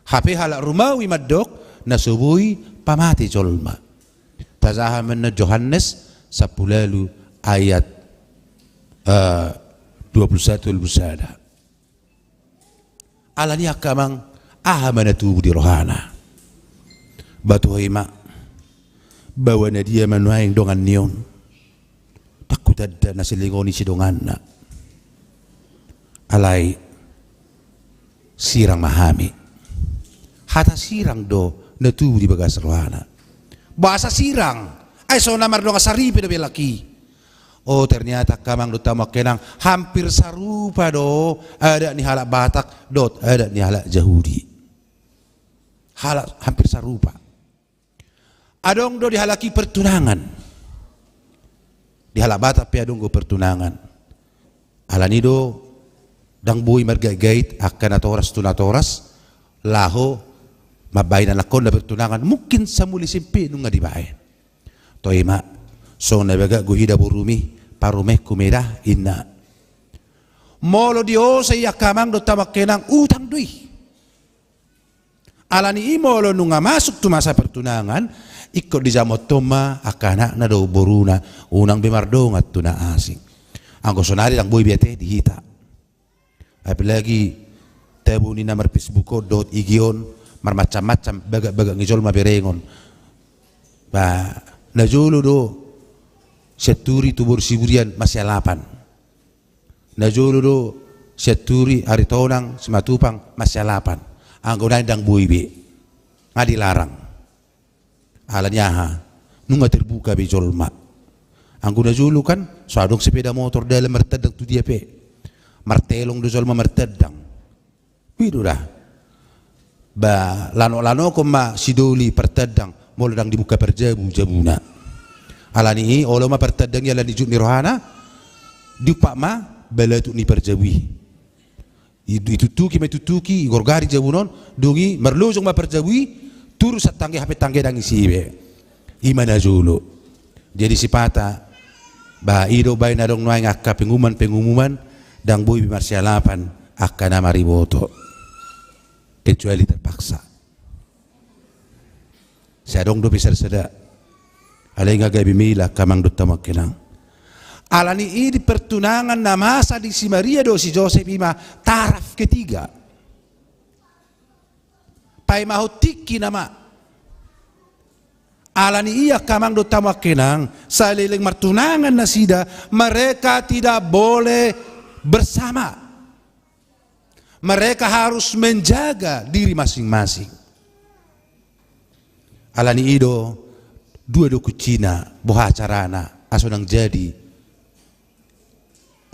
Hape halak Romawi mandok na so boi pamate jolma. Tajaha ma annon Johannes sampulu ualu ayat, eh, dua pulu satu, dua pulu sada. Ala ni i angka amang, aha ma na tubu di rohana? Ba tuha i ma, bahwa na dia ma nuaeng dongan ni on? Ndang hutanda na sellengon i sidonganna. Alai sirang ma hami. Hata sirang do na tubu di bagas rohana. Boasa sirang? Ai so na mardongan saripe dope halak i. Oh, ternyata angka amang dohot hamu angka inang, hampir sarupa do adat ni halak Batak dohot adat ni halak Jahudi. Halak hampir sarupa. Adong do di halak i pertunangan. Di halak Batak pe adong do pertunangan. Ala ni i do ndang boi margait-gait angka natoras tu natoras laho mambahen anakkonna pertunangan, mungkin samula S M P nunga dibahen. Toe ma, songon na bagak do hita borumi, parumaenhu ma i da, inna. Molo diosa i angka amang dohot hamu angka inang, utang do i. Ala ni i molo nunga masuk tu masa pertunangan, ingkon dijamothon ma angka anakna dohot boruna, unang be mardongan tu na asing. Anggo sonari ndang boi be ate di hita. Apalagi tabo ni na mar-Facebook on dohot I G on, marmacam-macam bagak-bagak ni jolma berengon. Ba, na jolo do sianturi tu boru Siburian masialapan. Na jolo do sianturi Aritonang Simatupang masialapan. Anggo nai ndang boi be. Nga dilarang. Ala ni aha? Nunga terbuka be jolma. Anggo na jolo kan so adong sepeda motor dalan martandang tu dia pe. Martelong do jolma martandang. I do da. Ba lanok-lanokon ma sidoli partandang molo ndang dibuka parjabu jabuna. Ala ni i olo ma partandang i ala ni jut ni rohana, diumpat ma balatuk ni parjabu i. I, ituktuki ma ituktuki, igorgari jabuna on, dung i marlojong ma parjabu i, turun sian tangga i hape tangga i ndang isi be. I ma na jolo. Jadi sipata, ba i do umbahen adong nuaeng angka pengumuman-pengumuman, ndang boi be marsialapan angka na mariboto. Kecuali terpaksa. Sai adong dope sada-sada. Alai nga gabe mela angka amang dohot hamu angka inang. Ala ni i di pertunangan na masa di si Maria dohot si Josep i ma taraf ketiga. Paimahon tingki nama. Ala ni i angka amang dohot hamu angka inang, saleleng martunangan nasida, mereka tidak boleh bersama. Mereka harus menjaga diri masing-masing. Ala ni i do, dua do kuncina, boha carana asa unang jadi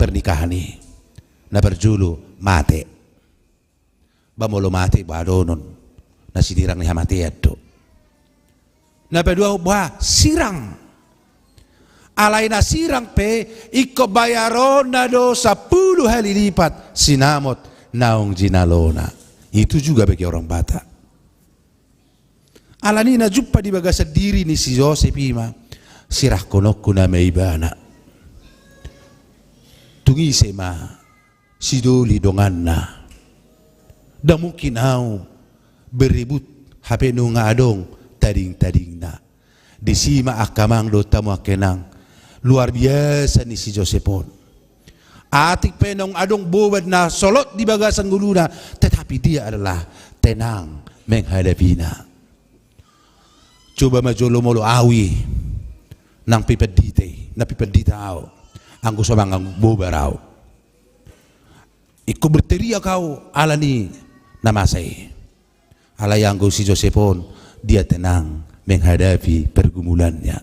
pernikahan i. Na parjolo, mate. Ba molo mate, ba dohonon na sinirang ni hamatean do. Na paduahon, boha, sirang. Alai na sirang pe, ingkon bayaronna do sampulu hali lipat sinamot naung jinalona. Itu juga bagi orang Batak. Ala ni i na jumpa di bagasan diri ni si Josep i ma, sirangkononku nama ibana. Tung ise ma sidoli donganna. Ndang mungkin au berebut hape nunga adong tading-tadingna. Disi ma angka amang dohot hamu angka inang, luar biasa ni si Josep on. Atik pe naung adong boban na solot di bagasan ngoluna, tetapi dia adalah tenang menghadapinya. Coba ma jolo molo au i, nang pe pandita i, nang pe pandita au, anggo so mangangguk bobar au, ingkon berteriak au ala ni na masa i. Alai anggo si Josep on, dia tenang menghadapi pergumulannya.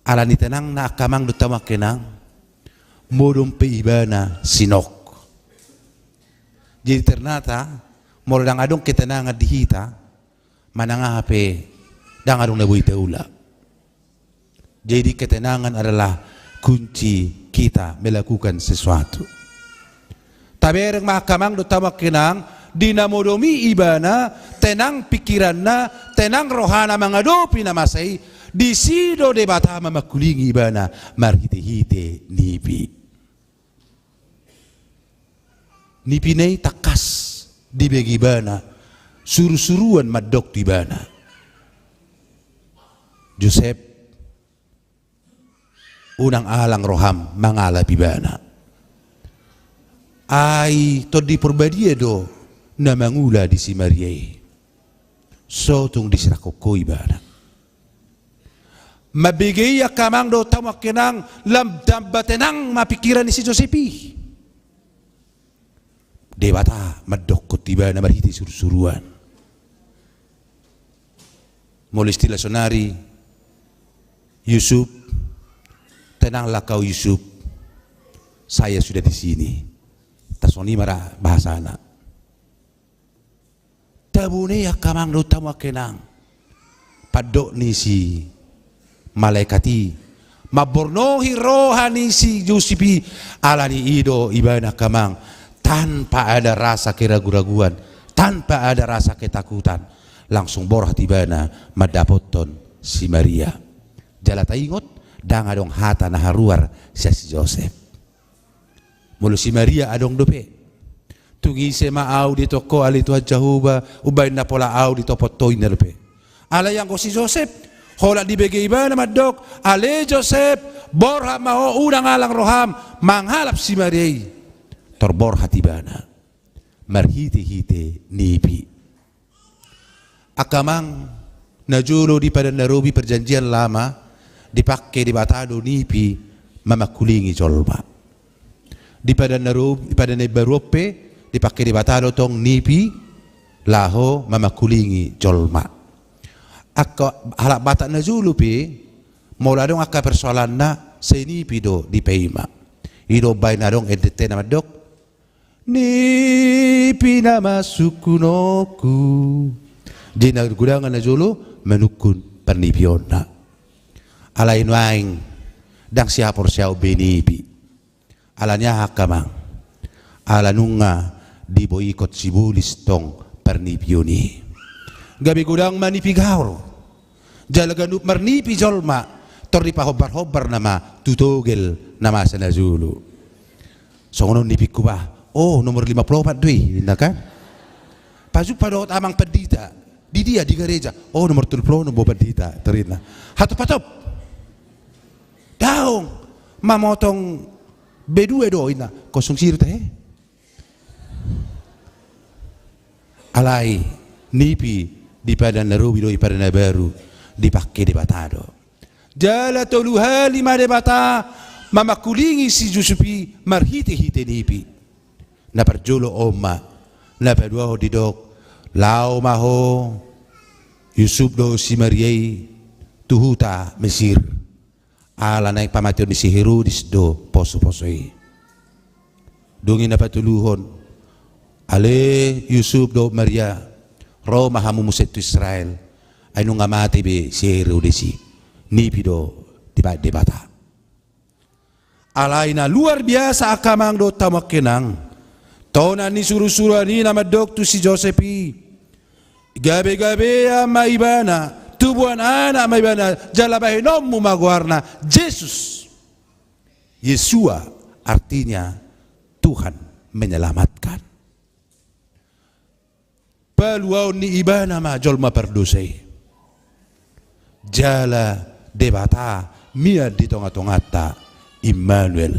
Ala ni tenangna angka amang dohot hamu angka inang, modom pe ibana sinok. Jadi ternyata molo ndang adong ketenangan di hita, manang aha pe ndang adong na boi taula. Jadi ketenangan adalah kunci kita melakukan sesuatu. Tabereng ma angka amang dohot hamu angka inang, di na modom i ibana, tenang pikiranna, tenang rohana mangadopi na masa i, Disi do Debata mamangkulingi ibana marhitehite nipi. Nipina i tangkas dibege ibana surusuruan mandok tu ibana, Josep, unang alang roham mangalap ibana. Ai Tondi Parbadia do na mangula di si Maria i. So tung disirangkon ho ibana. Mambege i angka amang dohot hamu angka inang, lam tamba tenang ma pingkiran ni si Josep i. Debata mandokkon tu ibana marhite surusuruan. Molo istilah sonari, Yusuf, tenanglah kau Yusuf, saya sudah di sini. Tarsongon i ma ra bahasana. Tabo ni angka amang dohot hamu angka inang. Pandok ni si malaikat i mamborngin roha ni si Josep i, alani i do ibana angka amang, tanpa ada rasa keragu-raguan, tanpa ada rasa ketakutan, langsung borhat ibana mandapothon si Maria. Jala taingot, ndang adong hata na haruar sian si Josep. Molo si Maria adong dope. Tung ise ma ahu dietong ho ale Tuhan Jahowa, umbahen na pola ahu ditopot ho, ninna dope. Alai anggo si Josep, holan dibege ibana mandok, ale Josep, borhat ma ho, unang alang roham mangalap si Maria i. Tor borhat ibana marhitehite nipi. Angka amang, najolo di Padan Na Robi, Perjanjian Lama, dipangke Debata do nipi mamangkulingi jolma. Di Padan Na Robi, di Padan Na Imbaru on pe, dipangke Debata do tong nipi laho mamangkulingi jolma. Angka halak Batak najolo pe, molo adong angka persoalanna, sai nipi do dipaima. I do umbahen adong endenta na mandok, nipi nama sungkunonku. Jadi na godangan najolo manungkun parnipionna. Alai nuaeng ndang sihaporseaon be nipi. Alani aha angka amang? Ala nunga diboikot sibolis tong parnipion i. Gabe godang ma nipi gaor. Jala ganup marnipi jolma, tor dipahombar-hombar nama tu togel na masa najolo. Songon on nipingku bah, oh, nomor lima puluh opat do i, ninna kan. Pajumpa dohot amang pandita, di dia, di gareja, oh, nomor tolu puluh onom bo pandita, torina. Hatop-hatop. Daong, mamotong B dua do, ninna, kosong sirta, he. Alai nipi di Padan Na Robi dohot di Padan Na Imbaru dipangke Debata do. Jala tolu hali ma Debata mamangkulingi si Josep i marhite-hite nipi. Na parjolo on ma, na paduahon didok, laho ma ho Yusuf dohot si Maria i tu huta Mesir. Ala naeng pamateon ni si Herodes do poso-poso i. Dung i na patoluhon, ale Yusuf dohot Maria, ro ma hamu muse tu Israel, ai nunga mate be si Herodes i. Nipi do dibaen Debata. Alai na luar biasa angka amang dohot hamu angka inang, tona ni surusuruan i na mandok tu si Josep i, gabe-gabean ma ibana, tubuan anak ma ibana, jala bahenonmu ma goarna Jesus. Yeshua, artinya Tuhan menyelamatkan. Paluaon ni ibana ma jolma pardosa i. Jala Debata mian di tonga-tonganta, Immanuel.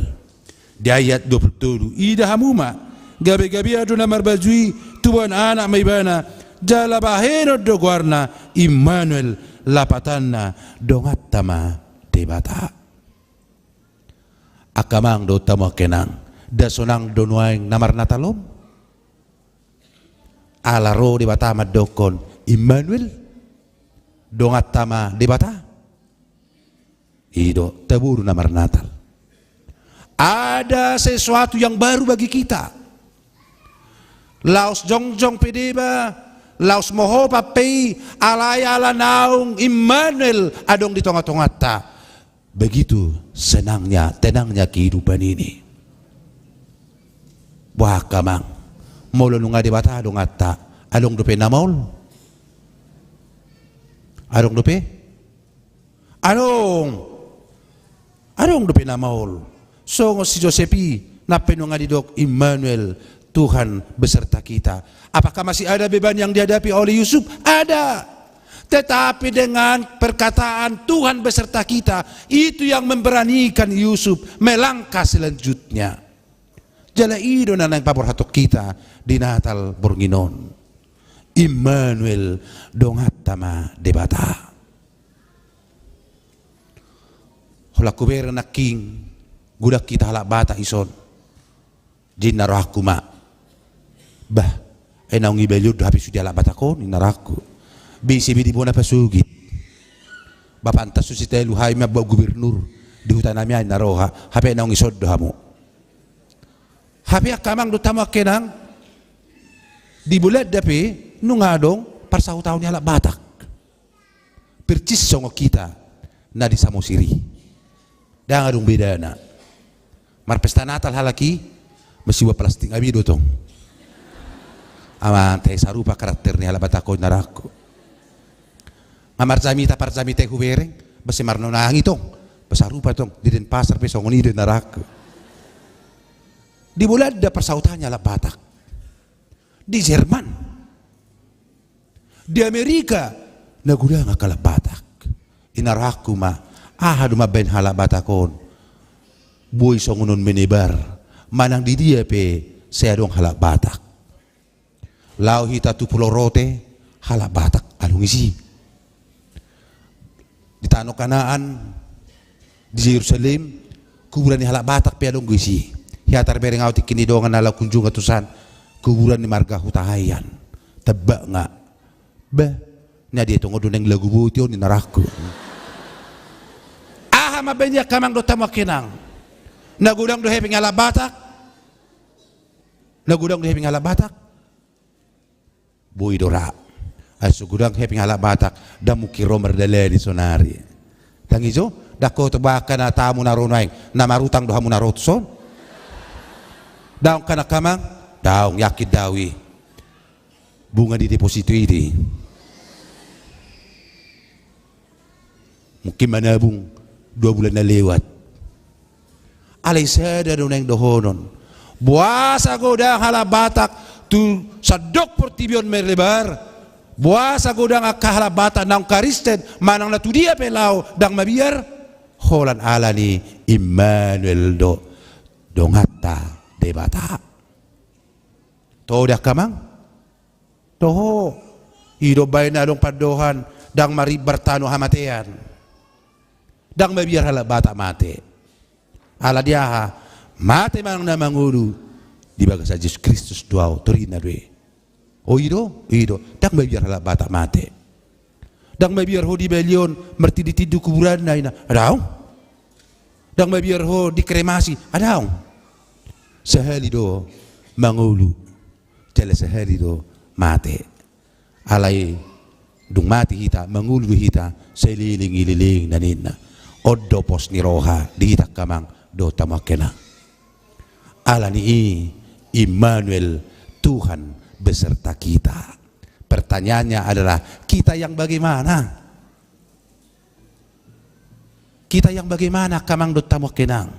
Di ayat dua puluh tolu, ida hamu ma, gabe-gabean do na marbaju i, tubuan anak ma ibana, jala bahenon do goarna Immanuel, lapatanna donganta ma Debata. Angka amang dohot hamu angka inang, nda sonang do nuaeng na marnatal on? Ala ro Debata mandokkon Immanuel, donganta ma Debata. I do, tabo do na marnatal. Ada sesuatu yang baru bagi kita. Laos jongjong pe deba, laos mohop pe i, alai ala naung Immanuel adong di tonga-tonganta. Begitu senangnya, tenangnya kehidupan ini. Boha angka amang, molo nunga Debata donganta, adong dope na maol? Adong dope? Adong, adong dope na maol. Songon si Josep i, na pe nunga didok Immanuel, Tuhan beserta kita. Apakah masih ada beban yang dihadapi oleh Yusuf? Ada. Tetapi dengan perkataan Tuhan beserta kita, itu yang memberanikan Yusuf melangkah selanjutnya. Jala i do na naeng paborhathon hita di Natal borngin on. Immanuel, donganta ma Debata. Holan hubereng nangkin, godang hita halak Batak dison. Jadi ninna rohangku ma, bah, ai naung ibalion do hape sude halak Batak on, ninna rohangku. Be ise be di bona pasogit. Bapanta so sitalu hami mambuat gubernur di huta nami, ai ninna roha, hape naung dison do hamu. Hape angka amang dohot hamu angka inang, di Belanda pe nunga adong parsahutaon ni halak Batak. Persis songon hita na di Samosir i. Ndang adong bedana. Marpesta Natal halak i, masiba plastik, abi do tong. Amang, tai sarupa karakter ni halak Batak on, ninna rohangku. Nga marjamita, parjamita i hubereng, base marnonangi tong. Ba sarupa tong, di Denpasar pe songon i do, ninna rohangku. Di Belanda parsahutaon ni halak Batak. Di Jerman. Di Amerika, na godang angka halak Batak. Ninna rohangku ma, aha do mambahen halak Batak on boi songon on menebar, manang di dia pe sai adong halak Batak. Laho hita tu Pulau Rote, halak Batak adong disi. Di tano Kanaan, di Jerusalem, kuburan ni halak Batak pe adong do disi. Hea tarbereng ahu tingki ni dongan na laho kunjungan tusan, kuburan ni marga Hutahaean. Tebak nga. Bah, na dia tong on do naeng lagu boti on, ninna rohangku. Aha mambahen i angka amang dohot hamu angka inang? Na godang do hepeng halak Batak? Na godang do hepeng halak Batak? Boi do ra. Ai so godang hepeng halak Batak, ndang mungkin ro mardalani sonari. Ndang i jo, ndang ho tebak angka na tamu na ro nuaeng, na marutang do hamu na ro tuson? Daong kan angka amang? Daong, yakin do ahu i. Bunga di deposito i do i. Mungkin manabung dua bulan na lewat. Alai sada do naeng dohonon. Boasa godang halak Batak tu sandok portibi on melebar. Boasa godang angka halak Batak naung Kristen manang na tu dia pe laho ndang mabiar. Holan ala ni Immanuel do donganta Debata. Toho do angka amang? Toho. I do umbahen adong pandohan, ndang marimbar tano hamatean. Ndang mabiar halak Batak mate. Ala ni aha? Mate manang na mangolu, di bagasan Jesus Kristus do ahu, torinna do i. O i do, i do. Ndang mabiar halak Batak mate. Ndang mabiar ho dibalion martinditindu kuburanna, ninna. Daong. Ndang mabiar ho dikremasi. Daong. Sahali do mangolu. Jala sahali do mate. Alai dung mate hita, mangolu do hita, saleleng saleleng na ninna. On do pos ni roha di hita angka amang dohot hamu angka inang. Ala ni i, Immanuel, Tuhan beserta kita. Pertanyaannya adalah, kita yang bagaimana? Kita yang bagaimana angka amang dohot hamu angka inang?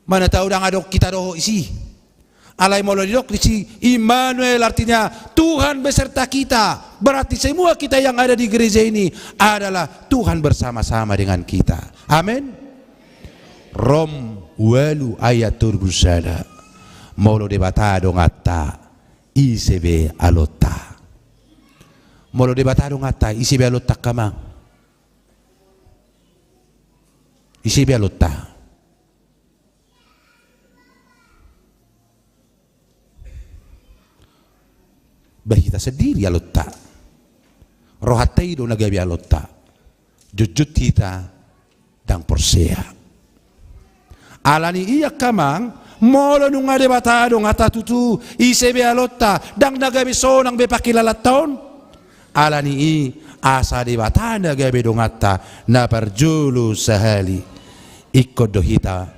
Mana tahu ndang adong hita dohot isi. Alai molo didok disi Immanuel, artinya Tuhan beserta kita. Berarti semua kita yang ada di gereja ini adalah Tuhan bersama-sama dengan kita. Amin. Rom ualu ayat tolu pulu sada. Molo Debata donganta, ise be alonta? Molo Debata donganta, ise be alonta angka amang? Ise be alonta? Ba hita sandiri alonta. Rohanta i do na gabe alonta. Jotjot hita ndang porsea. Ala ni i angka amang, molo nunga Debata donganta tutu, ise be alonta, ndang na gabe sonang be pangkilalanta on. Ala ni i, asa Debata na gabe donganta, na parjolo sahali. Ingkon do hita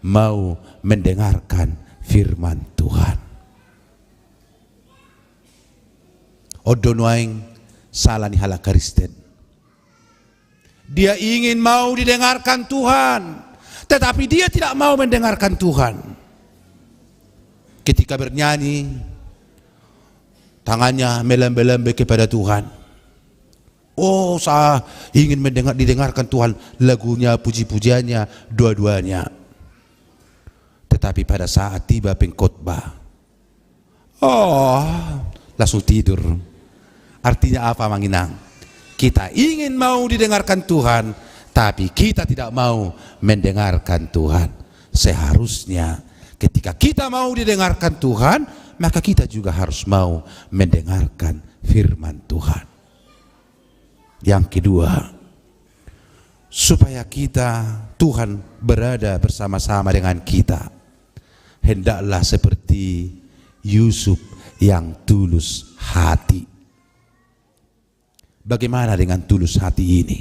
mau mendengarkan firman Tuhan. On do nuaeng sala ni halak Kristen. Dia ingin mau didengarkan Tuhan, tetapi dia tidak mau mendengarkan Tuhan. Ketika bernyanyi, tangannya melambai-lambai kepada Tuhan. Oh, saya ingin mendengar, didengarkan Tuhan lagunya, puji-pujiannya, dua-duanya. Tetapi pada saat tiba pengkhotbah, oh, langsung tidur. Artinya apa, Amang Inang? Kita ingin mau didengarkan Tuhan, tapi kita tidak mau mendengarkan Tuhan. Seharusnya ketika kita mau didengarkan Tuhan, maka kita juga harus mau mendengarkan firman Tuhan. Yang kedua, supaya kita, Tuhan berada bersama-sama dengan kita, hendaklah seperti Yusuf yang tulus hati. Bagaimana dengan tulus hati ini?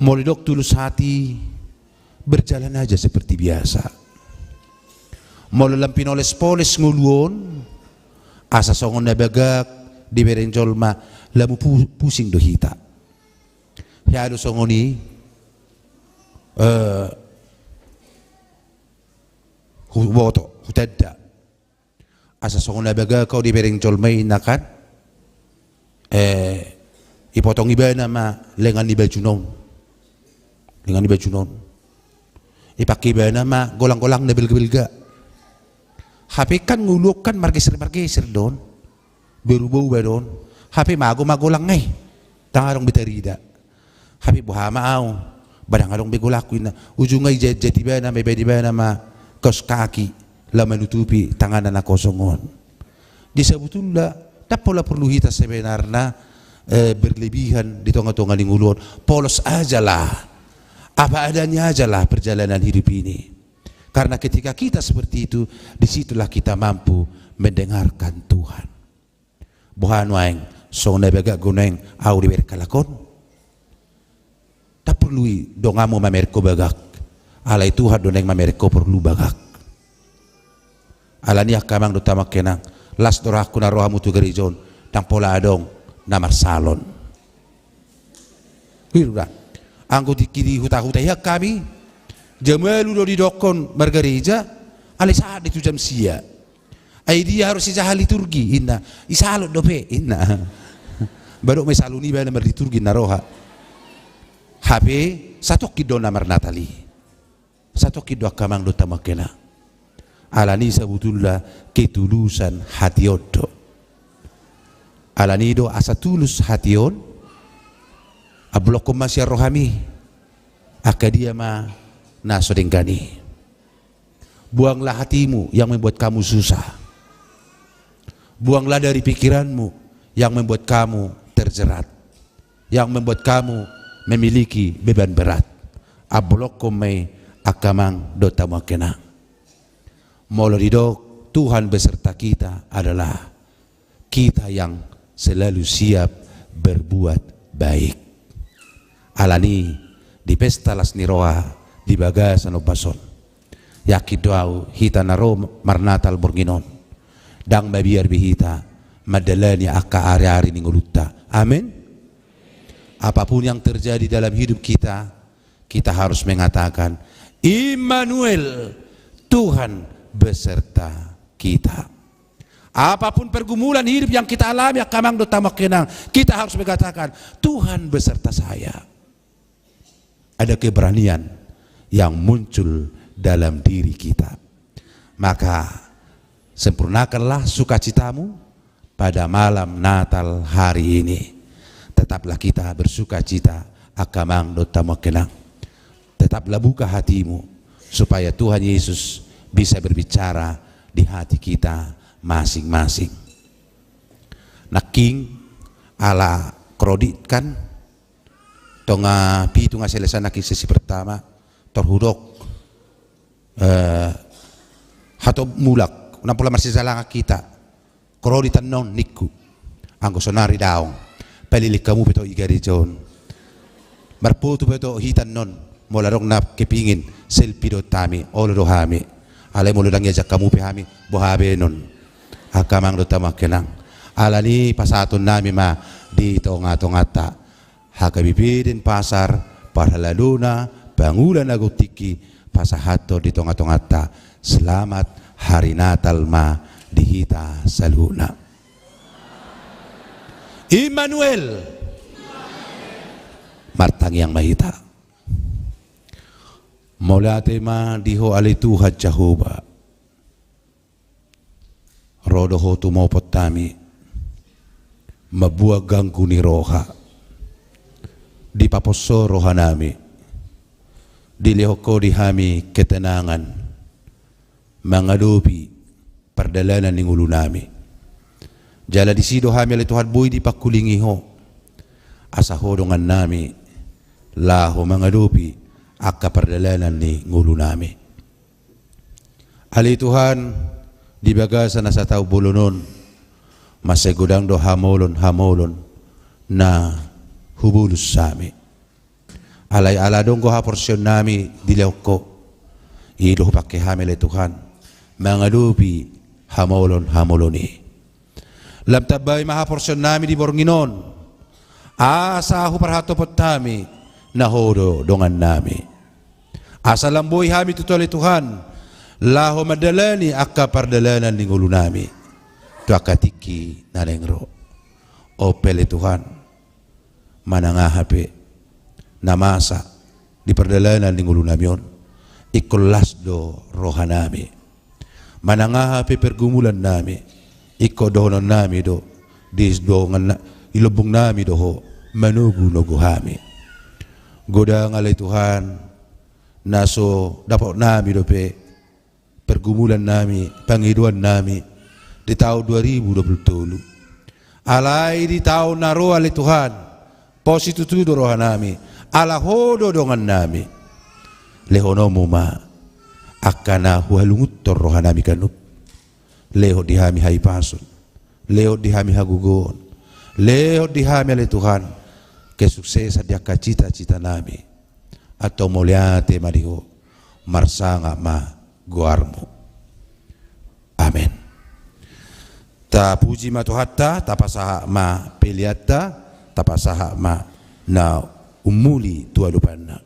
Molo didok tulus hati, berjalan aja seperti biasa. Molo lam pinoles-poles ngolu on, asa songon na bagak dibereng jolma, lamu pu-, pusing do hita. Hea do songon i, eh, huboto, hutanda. Asa songon na bagak ho dibereng jolma i, inna kan. Eh, ipotong ibana ma lengan ni bajuna on. Lengan ni bajuna on. Ipangke ibana ma golang-golang na belga-belga. Hape kan ngolu on kan margeser-margeser do on. Berubah-ubah do on. Hape mago ma golang i. Ndang adong be tarida. Hape boha ma au, ba ndang adong be golangku, inna. Ujungna ijaet-jaet ibana ma, ibaen ibana ma kaos kaki, laho manutupi tanganna na kosong on. Jadi sabutulna, ndang pola porlu hita sebenarna, eh, berlebihan di tonga-tonga ni ngolu on. Polos ajalah. Apa adanya ajalah perjalanan hidup ini. Karena ketika kita seperti itu, disitulah kita mampu mendengarkan Tuhan. Boha nuaeng, songon na bagak do nuaeng au dibereng halak on? Ndang porlu i donganmu mamereng ho bagak. Alai Tuhan do naeng mamereng ho porlu bagak. Alani i angka amang dohot hamu angka inang, las do rohangku na ro hamu tu gareja on, ndang pola adong na marsalon. Hidup da. Anggo tingki di huta-huta i hami, jam ualu do didokkon margareja, alai sahat do tu jam sia. Ai dia harus sijaha liturgi, inna. Isalon dope, inna. Ba dok ma isalon i ibana marliturgi na roha. Hape satongkin do na marnatal i. Satongkin do angka amang dohot hamu angka inang. Alani i sabutulna ketulusan hati on do. Alani i do asa tulus hati on, ampulokkon ma sian rohami angka dia ma na so denggan i. Buanglah hatimu yang membuat kamu susah. Buanglah dari pikiranmu yang membuat kamu terjerat, yang membuat kamu memiliki beban berat. Ampulokkon ma i angka amang dohot hamu angka inang. Molo didok Tuhan beserta kita adalah kita yang selalu siap berbuat baik. Alani i di pesta las ni roha di bagasan ombas on, yakin do au hita na ro marnatal borngin on, ndang mabiar be hita mandalani angka ari-ari ni ngolunta. Amin. Apapun yang terjadi dalam hidup kita, kita harus mengatakan, "Immanuel, Tuhan beserta kita." Apapun pergumulan hidup yang kita alami, angka amang dohot hamu angka inang, kita harus mengatakan, "Tuhan beserta saya." Ada keberanian yang muncul dalam diri kita. Maka, sempurnakanlah sukacitamu pada malam Natal hari ini. Tetaplah kita bersukacita, angka amang dohot hamu angka inang. Tetaplah buka hatimu, supaya Tuhan Yesus bisa berbicara di hati kita masing-masing. Nangkin ala krodit kan, tonga pitu nga selesai nangkin sesi pertama, tor hudok, eh, hatop mulak, ndang pola marsijalangan hita. Krodit annon ningku. Anggo sonari daong. Palilin hamu pe to i gareja on. Marfoto pe to hita annon. Molo adong na kepingin selfie dohot hami, olo do hami. Alai molo ndang diajak hamu pe hami, boha be annon. Angka amang dohot hamu angka inang. Alani i pasahatonnami ma di tonga-tonganta. H K B P Denpasar, parhaladona, pangula na godang tingki, pasahathon di tonga-tonganta. Selamat Hari Natal ma di hita saluhutna. Immanuel. Martangiang ma hita. Mauliate ma di Ho ale Tuhan Jahowa. Ro do Ho tumopot hami, mambuat ganggu ni roha, dipaposo rohanami, dilehon Ho di hami ketenangan mangadopi pardalanan ni ngolunami. Jala disi do hami ale Tuhan boi dipangkulingi Ho, asa Ho dongannami laho mangadopi angka pardalanan ni ngolunami. Ale Tuhan, di bagasan na sataon bolon on, mansai godang do hamolon-hamolon na hubolus hami. Alai ala adong do haporseaonnami dilehon Ho, i do hupangke hami ale Tuhan mangadopi hamolon-hamolon i. Lam tambai ma haporseaonnami di borngin on, asa huparhatopot hami na Ho do dongannami. Asa lam boi hami tutu ale Tuhan laho mandalani angka pardalanan ni ngolunami tu angka tingki na naeng ro. On pe ale Tuhan, manang aha pe na masa di pardalanan ni ngolunami on, ingkon las do rohanami. Manang aha pe pergumulannami, ingkon dohononnami do, di dongan na-, di lambungnami do Ho manogu-nogu hami. Godang ale Tuhan na so dapotnami dope pergumulannami, pangidoannami di taon dua ribu dua puluh tolu. Alai di taon na ro ale Tuhan, pos situtu do rohanami, ala Ho do dongannami. Lehononmu ma angka na huhalungunhon rohanami ganup. Lehon di hami hahipason, lehon di hami hagogoon, lehon di hami ale Tuhan kesuksesan di angka cita-citanami. Antong mauliate ma di Ho, marsangap ma goarmu. Amen. Tapuji ma Tuhanta, tapasahat ma peleanta, tapasahat ma na ummuli tu adopanna.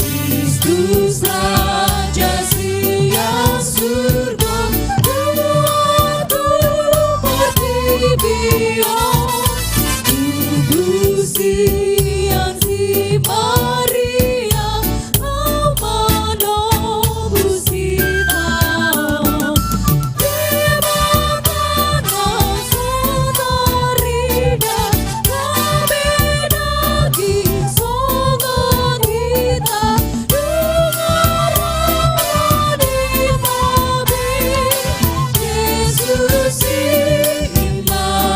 Kristus Raja sian surgo, Tuhan tu portibi on, tubu sian si Maria, lam manobus hita on. Debata na so tarida, gabe daging songon hita, Jesus Immanuel.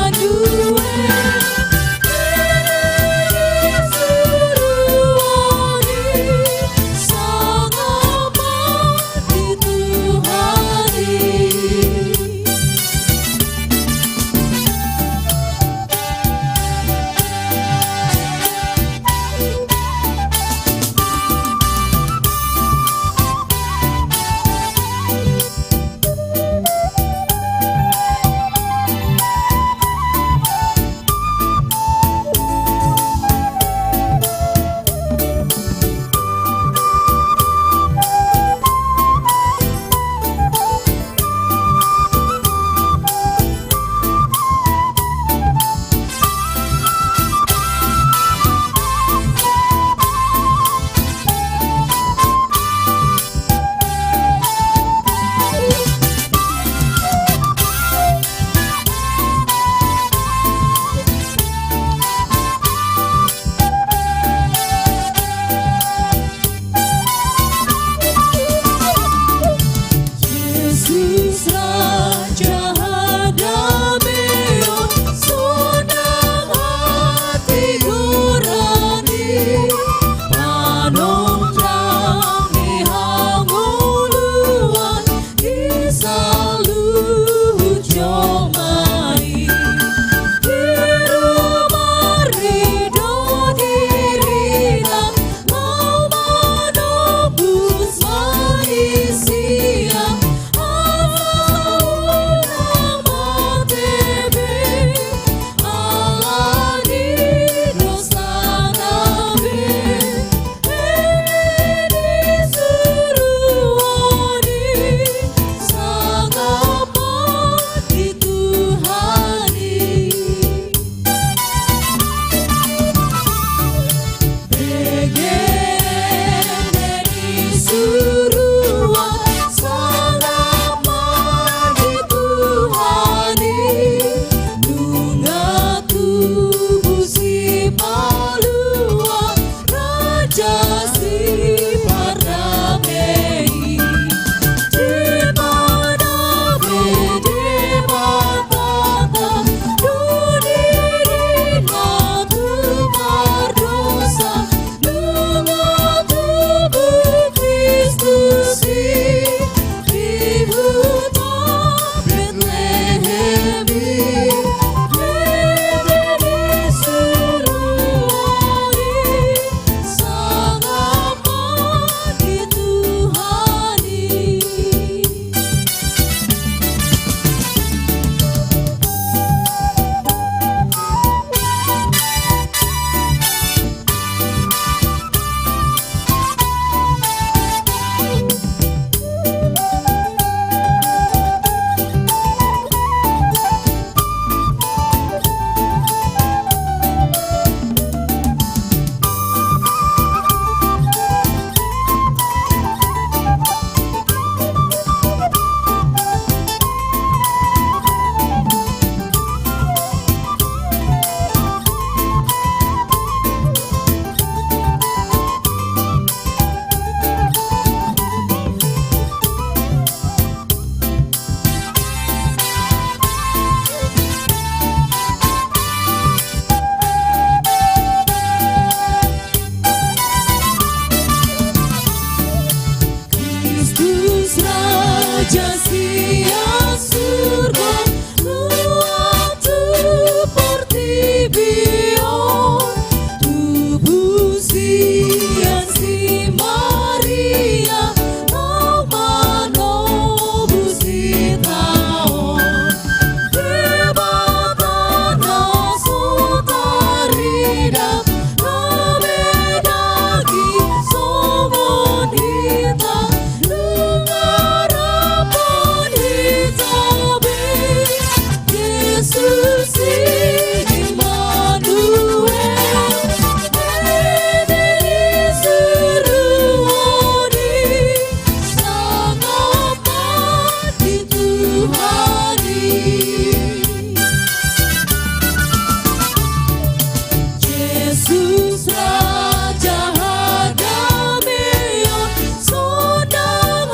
Jesus Raja hadameon, sonang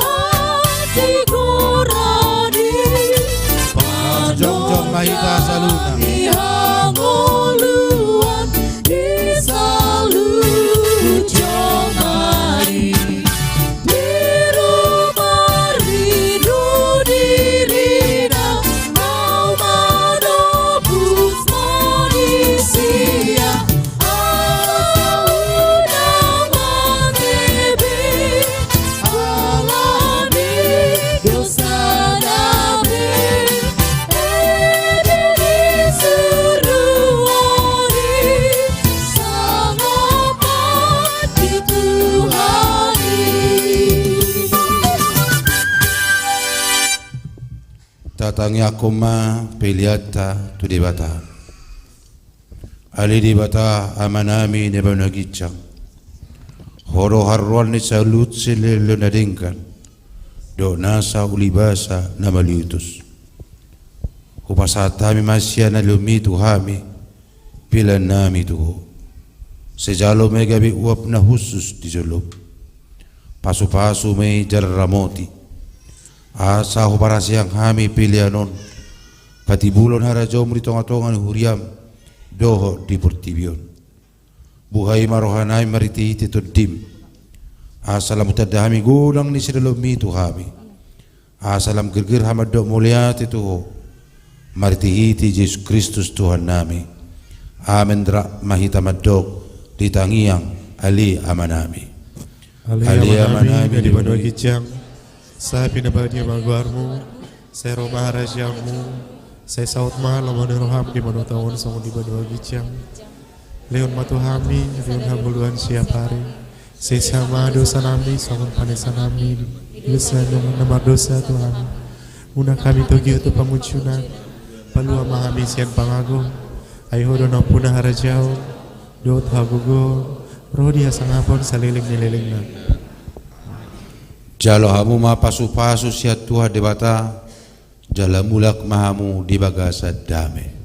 hatigoran i. Jongjong ma hita saluhutna. Hangoluan di saluhut jolma i. Diru marridu dirina, mau manobus manisia. Ahu na mangebe ala ni dosa dame. Ede di suruon i, sangap ma di Tuhan i. Tatangiangkon ma peleanta tu Debata. Ale Debata Amanami na di banua ginjang, Ho do haroroan ni saluhut silehonlehon na denggan dohot nasa ulibasa na maliutus. Hupasahat hami ma sian na nilehonMi tu hami peleannami tu Ho. Sai jalo ma i gabe uap na hushus di jolom. Pasupasu ma i jala ramoti, asa huparhaseang hami pelean on, patibulon harajaonMu di tongatonga ni huriaM dohot di portibi on. Buhai ma rohanami marhitehite TondiM, asa lam hutanda hami godang ni silehonlehonMi tu hami, asa lam gerger hami mandok mauliate tu Ho marhitehite Jesus Kristus Tuhannami. Amen. Rap ma hita mandok di tangiang, Ale Amanami. Ale Amanami na di banua ginjang, sai pinabadia ma goarMu, sai ro ma harajaonMu, sai saut ma lomo ni rohaM di banua tonga on songon di banua ginjang. Lehon ma tu hami angka na hangoluan siapari. Sesa ma dosanami songon panesanami dosa ni na mardosa tu hami. Unang hami togihon tu pangunjunan, palua ma hami sian pangago. Ai Ho do nampuna harajaon dohot hagogoon dohot hasangapon saleleng ni lelengna. Jalo hamu ma pasupasu sian Tuhan Debata, jala mulak ma hamu di bagasan dame.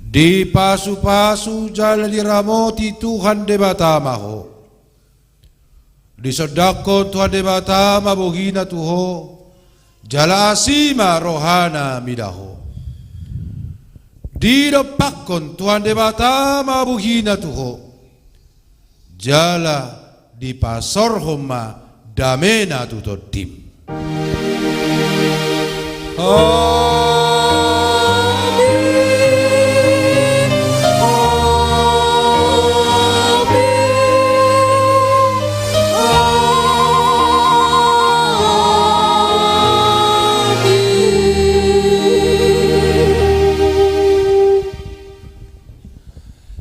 Dipasupasu jala diramoti Tuhan Debata ma ho. Disondangkon Tuhan Debata ma bohiNa tu ho, jala asi ma rohaNa mida ho. Didompakkon Tuhan Debata ma bohiNa tu ho, jala dipasorhon ma dameNa tu tondim. Amin. Amin. Amin.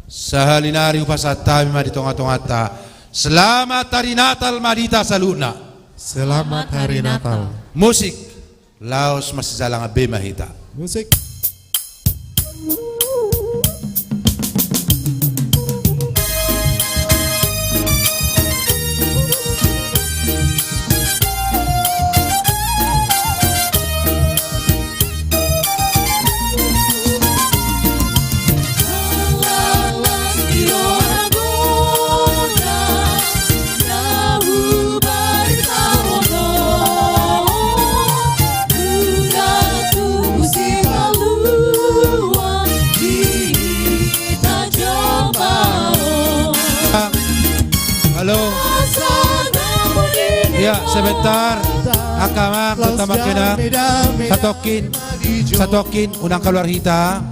Sahali nari hupasahat hami ma di tongatonganta. Selamat Hari Natal ma di hita saluhutna. Selamat Hari Natal. Musik. Laos marsijalangan be ma hita. Musik. Halo. Ya, sebentar. Angka amang, angka inang. Satongkin, satongkin, unang kaluar hita.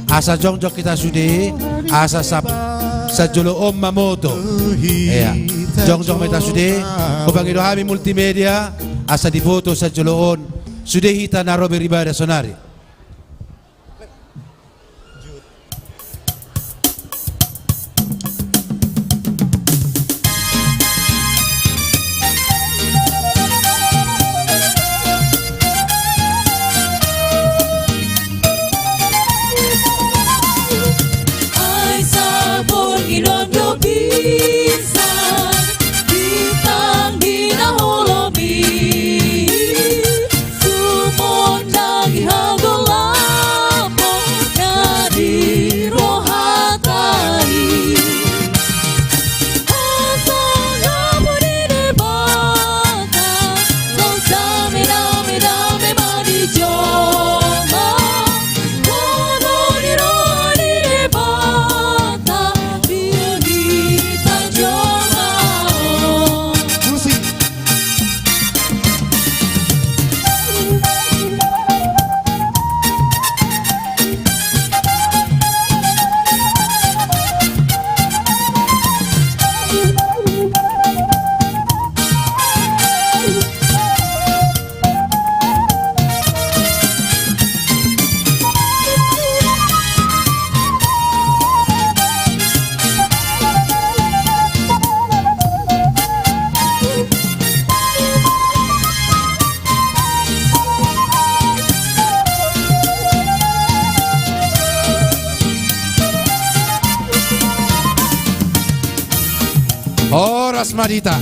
Asa jongjong hita sude, asa sap-, sanjolo on ma moto. Ia, jongjong ma hita sude. Hupangido hami multimedia, asa diboto sanjolo on. Sude hita na ro beribadah sonari. Ai saborngin on do bisa, bintang di na holom i, sumonang di hago Horas ma di hita.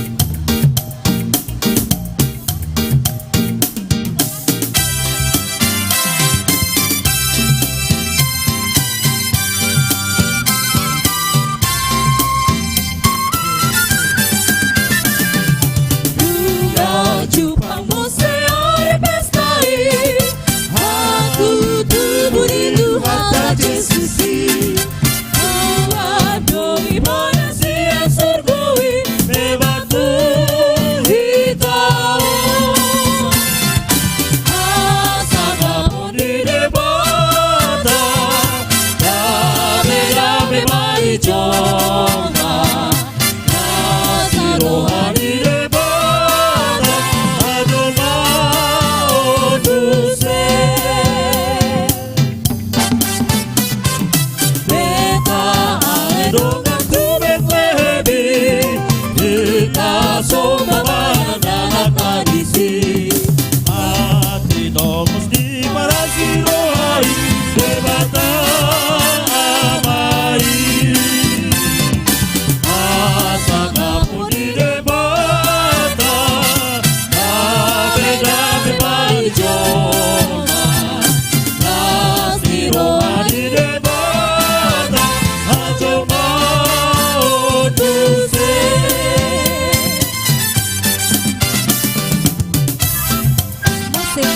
Nunga jumpang muse ari pesta i, hatutubu ni Tuhanta Jesus i. Tuhan do ibana sian surgo i, membantu hita on. Hasangapon ni Debata, dame-dame ma di jolma. Las ni roha ni Debata, jolmaon muse. Beta ale dongan tu Betlehem i, hita somba manang na tadisi. Mati dohot di paras ni roha i, Debata Ama i. Hasangapon ni Debata, dame-dame ma di jolma. Las ni roha ni Debata, jolmaon muse. Musik.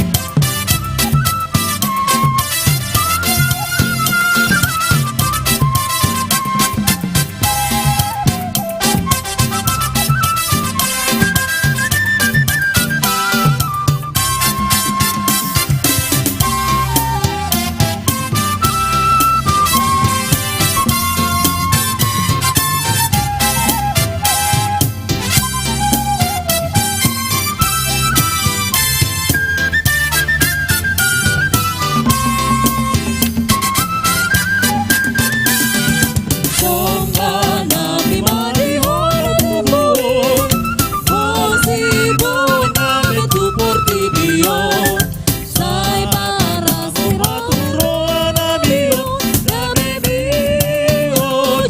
Sai paras ni roha nami on, damemi, o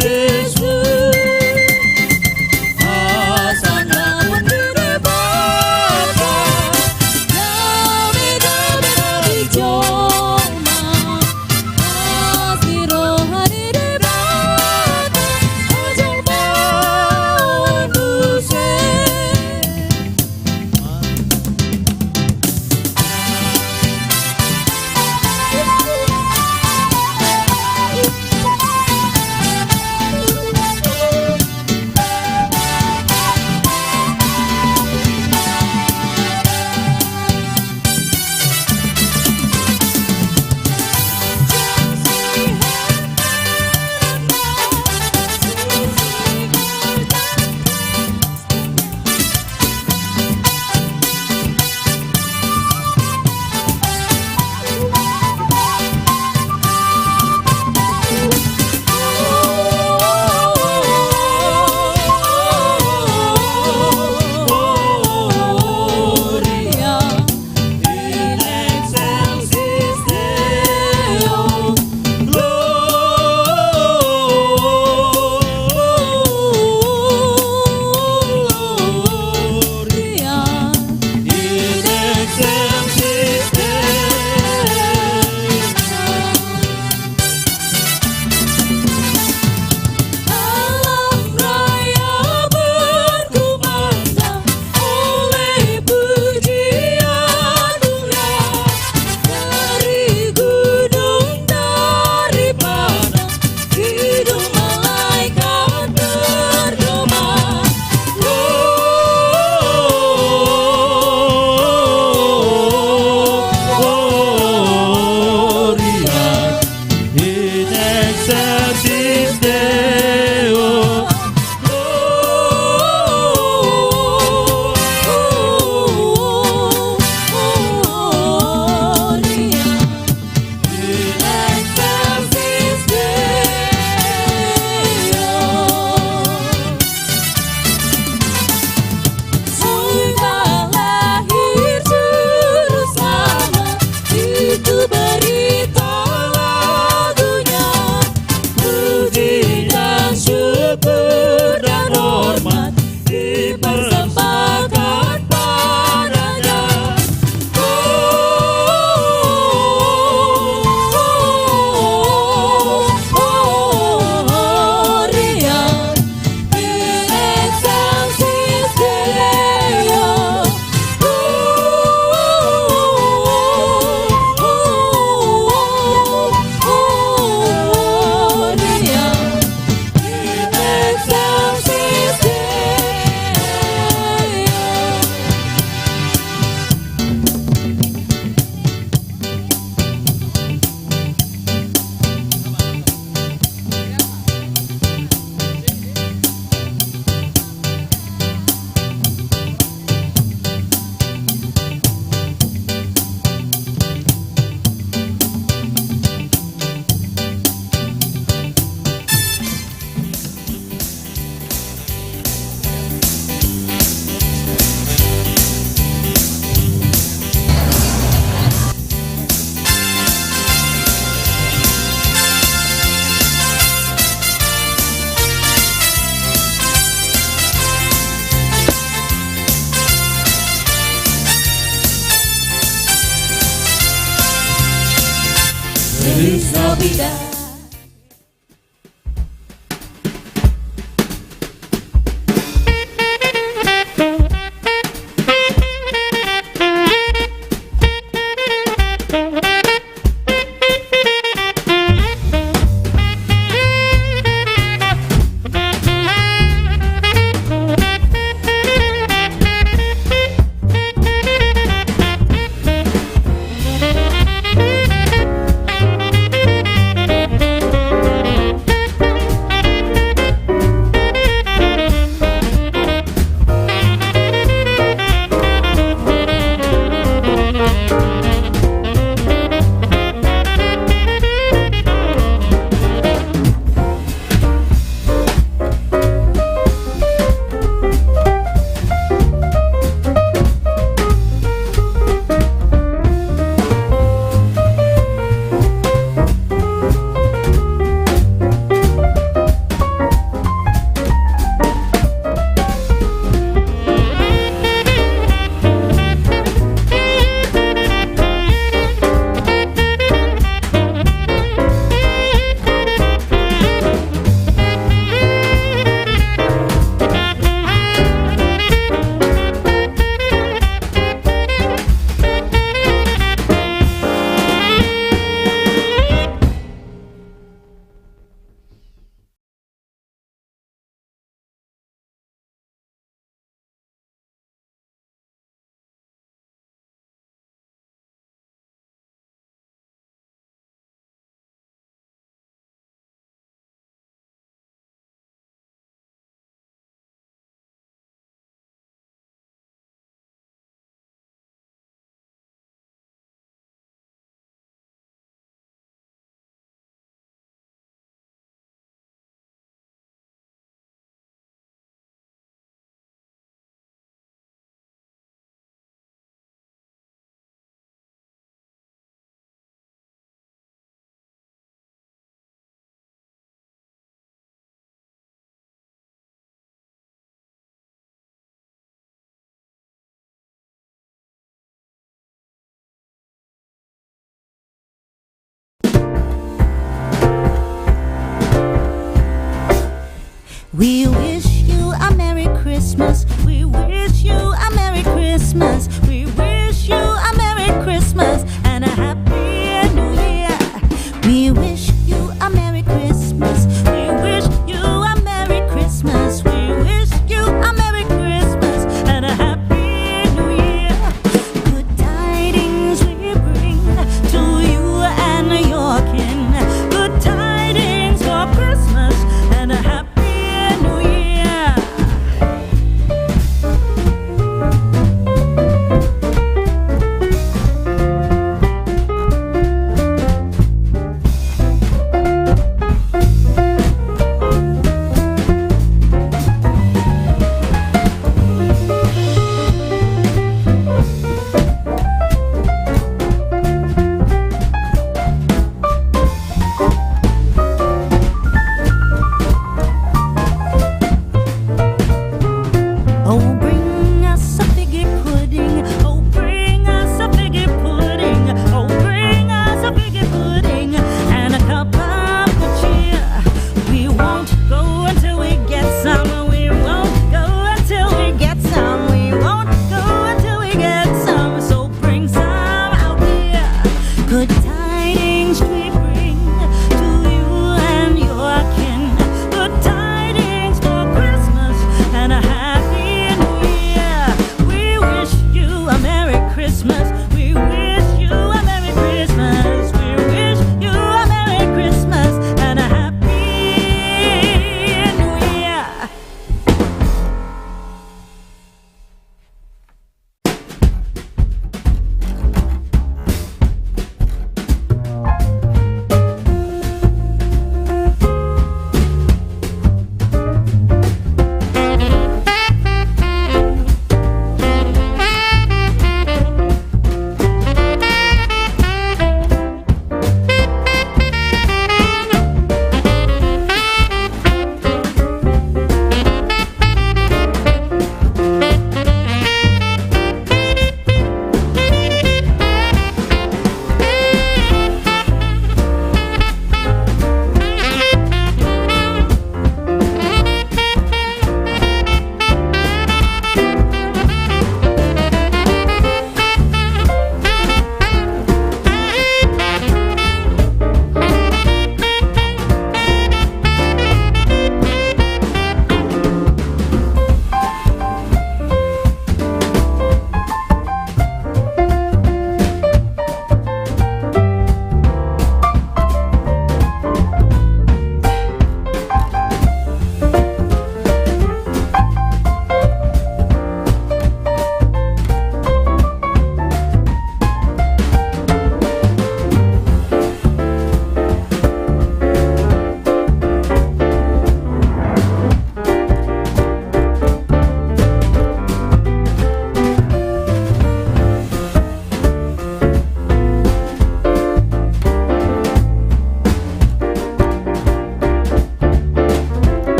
Jesus. Hasangapon ni Debata, dame-dame ma di jolma. Las ni roha ni Debata, jolmaon muse. Alam raya berkumandang oleh pujian ular, dari gunung, dari padang, hidung malaikat bergema. Gloria in excelsis Deo. Gloria in excelsis Deo. Sudah lahir Juru Selamat, itu berita lagunya. Puji dan syukur dan hormat We wish you a Merry Christmas. We wish you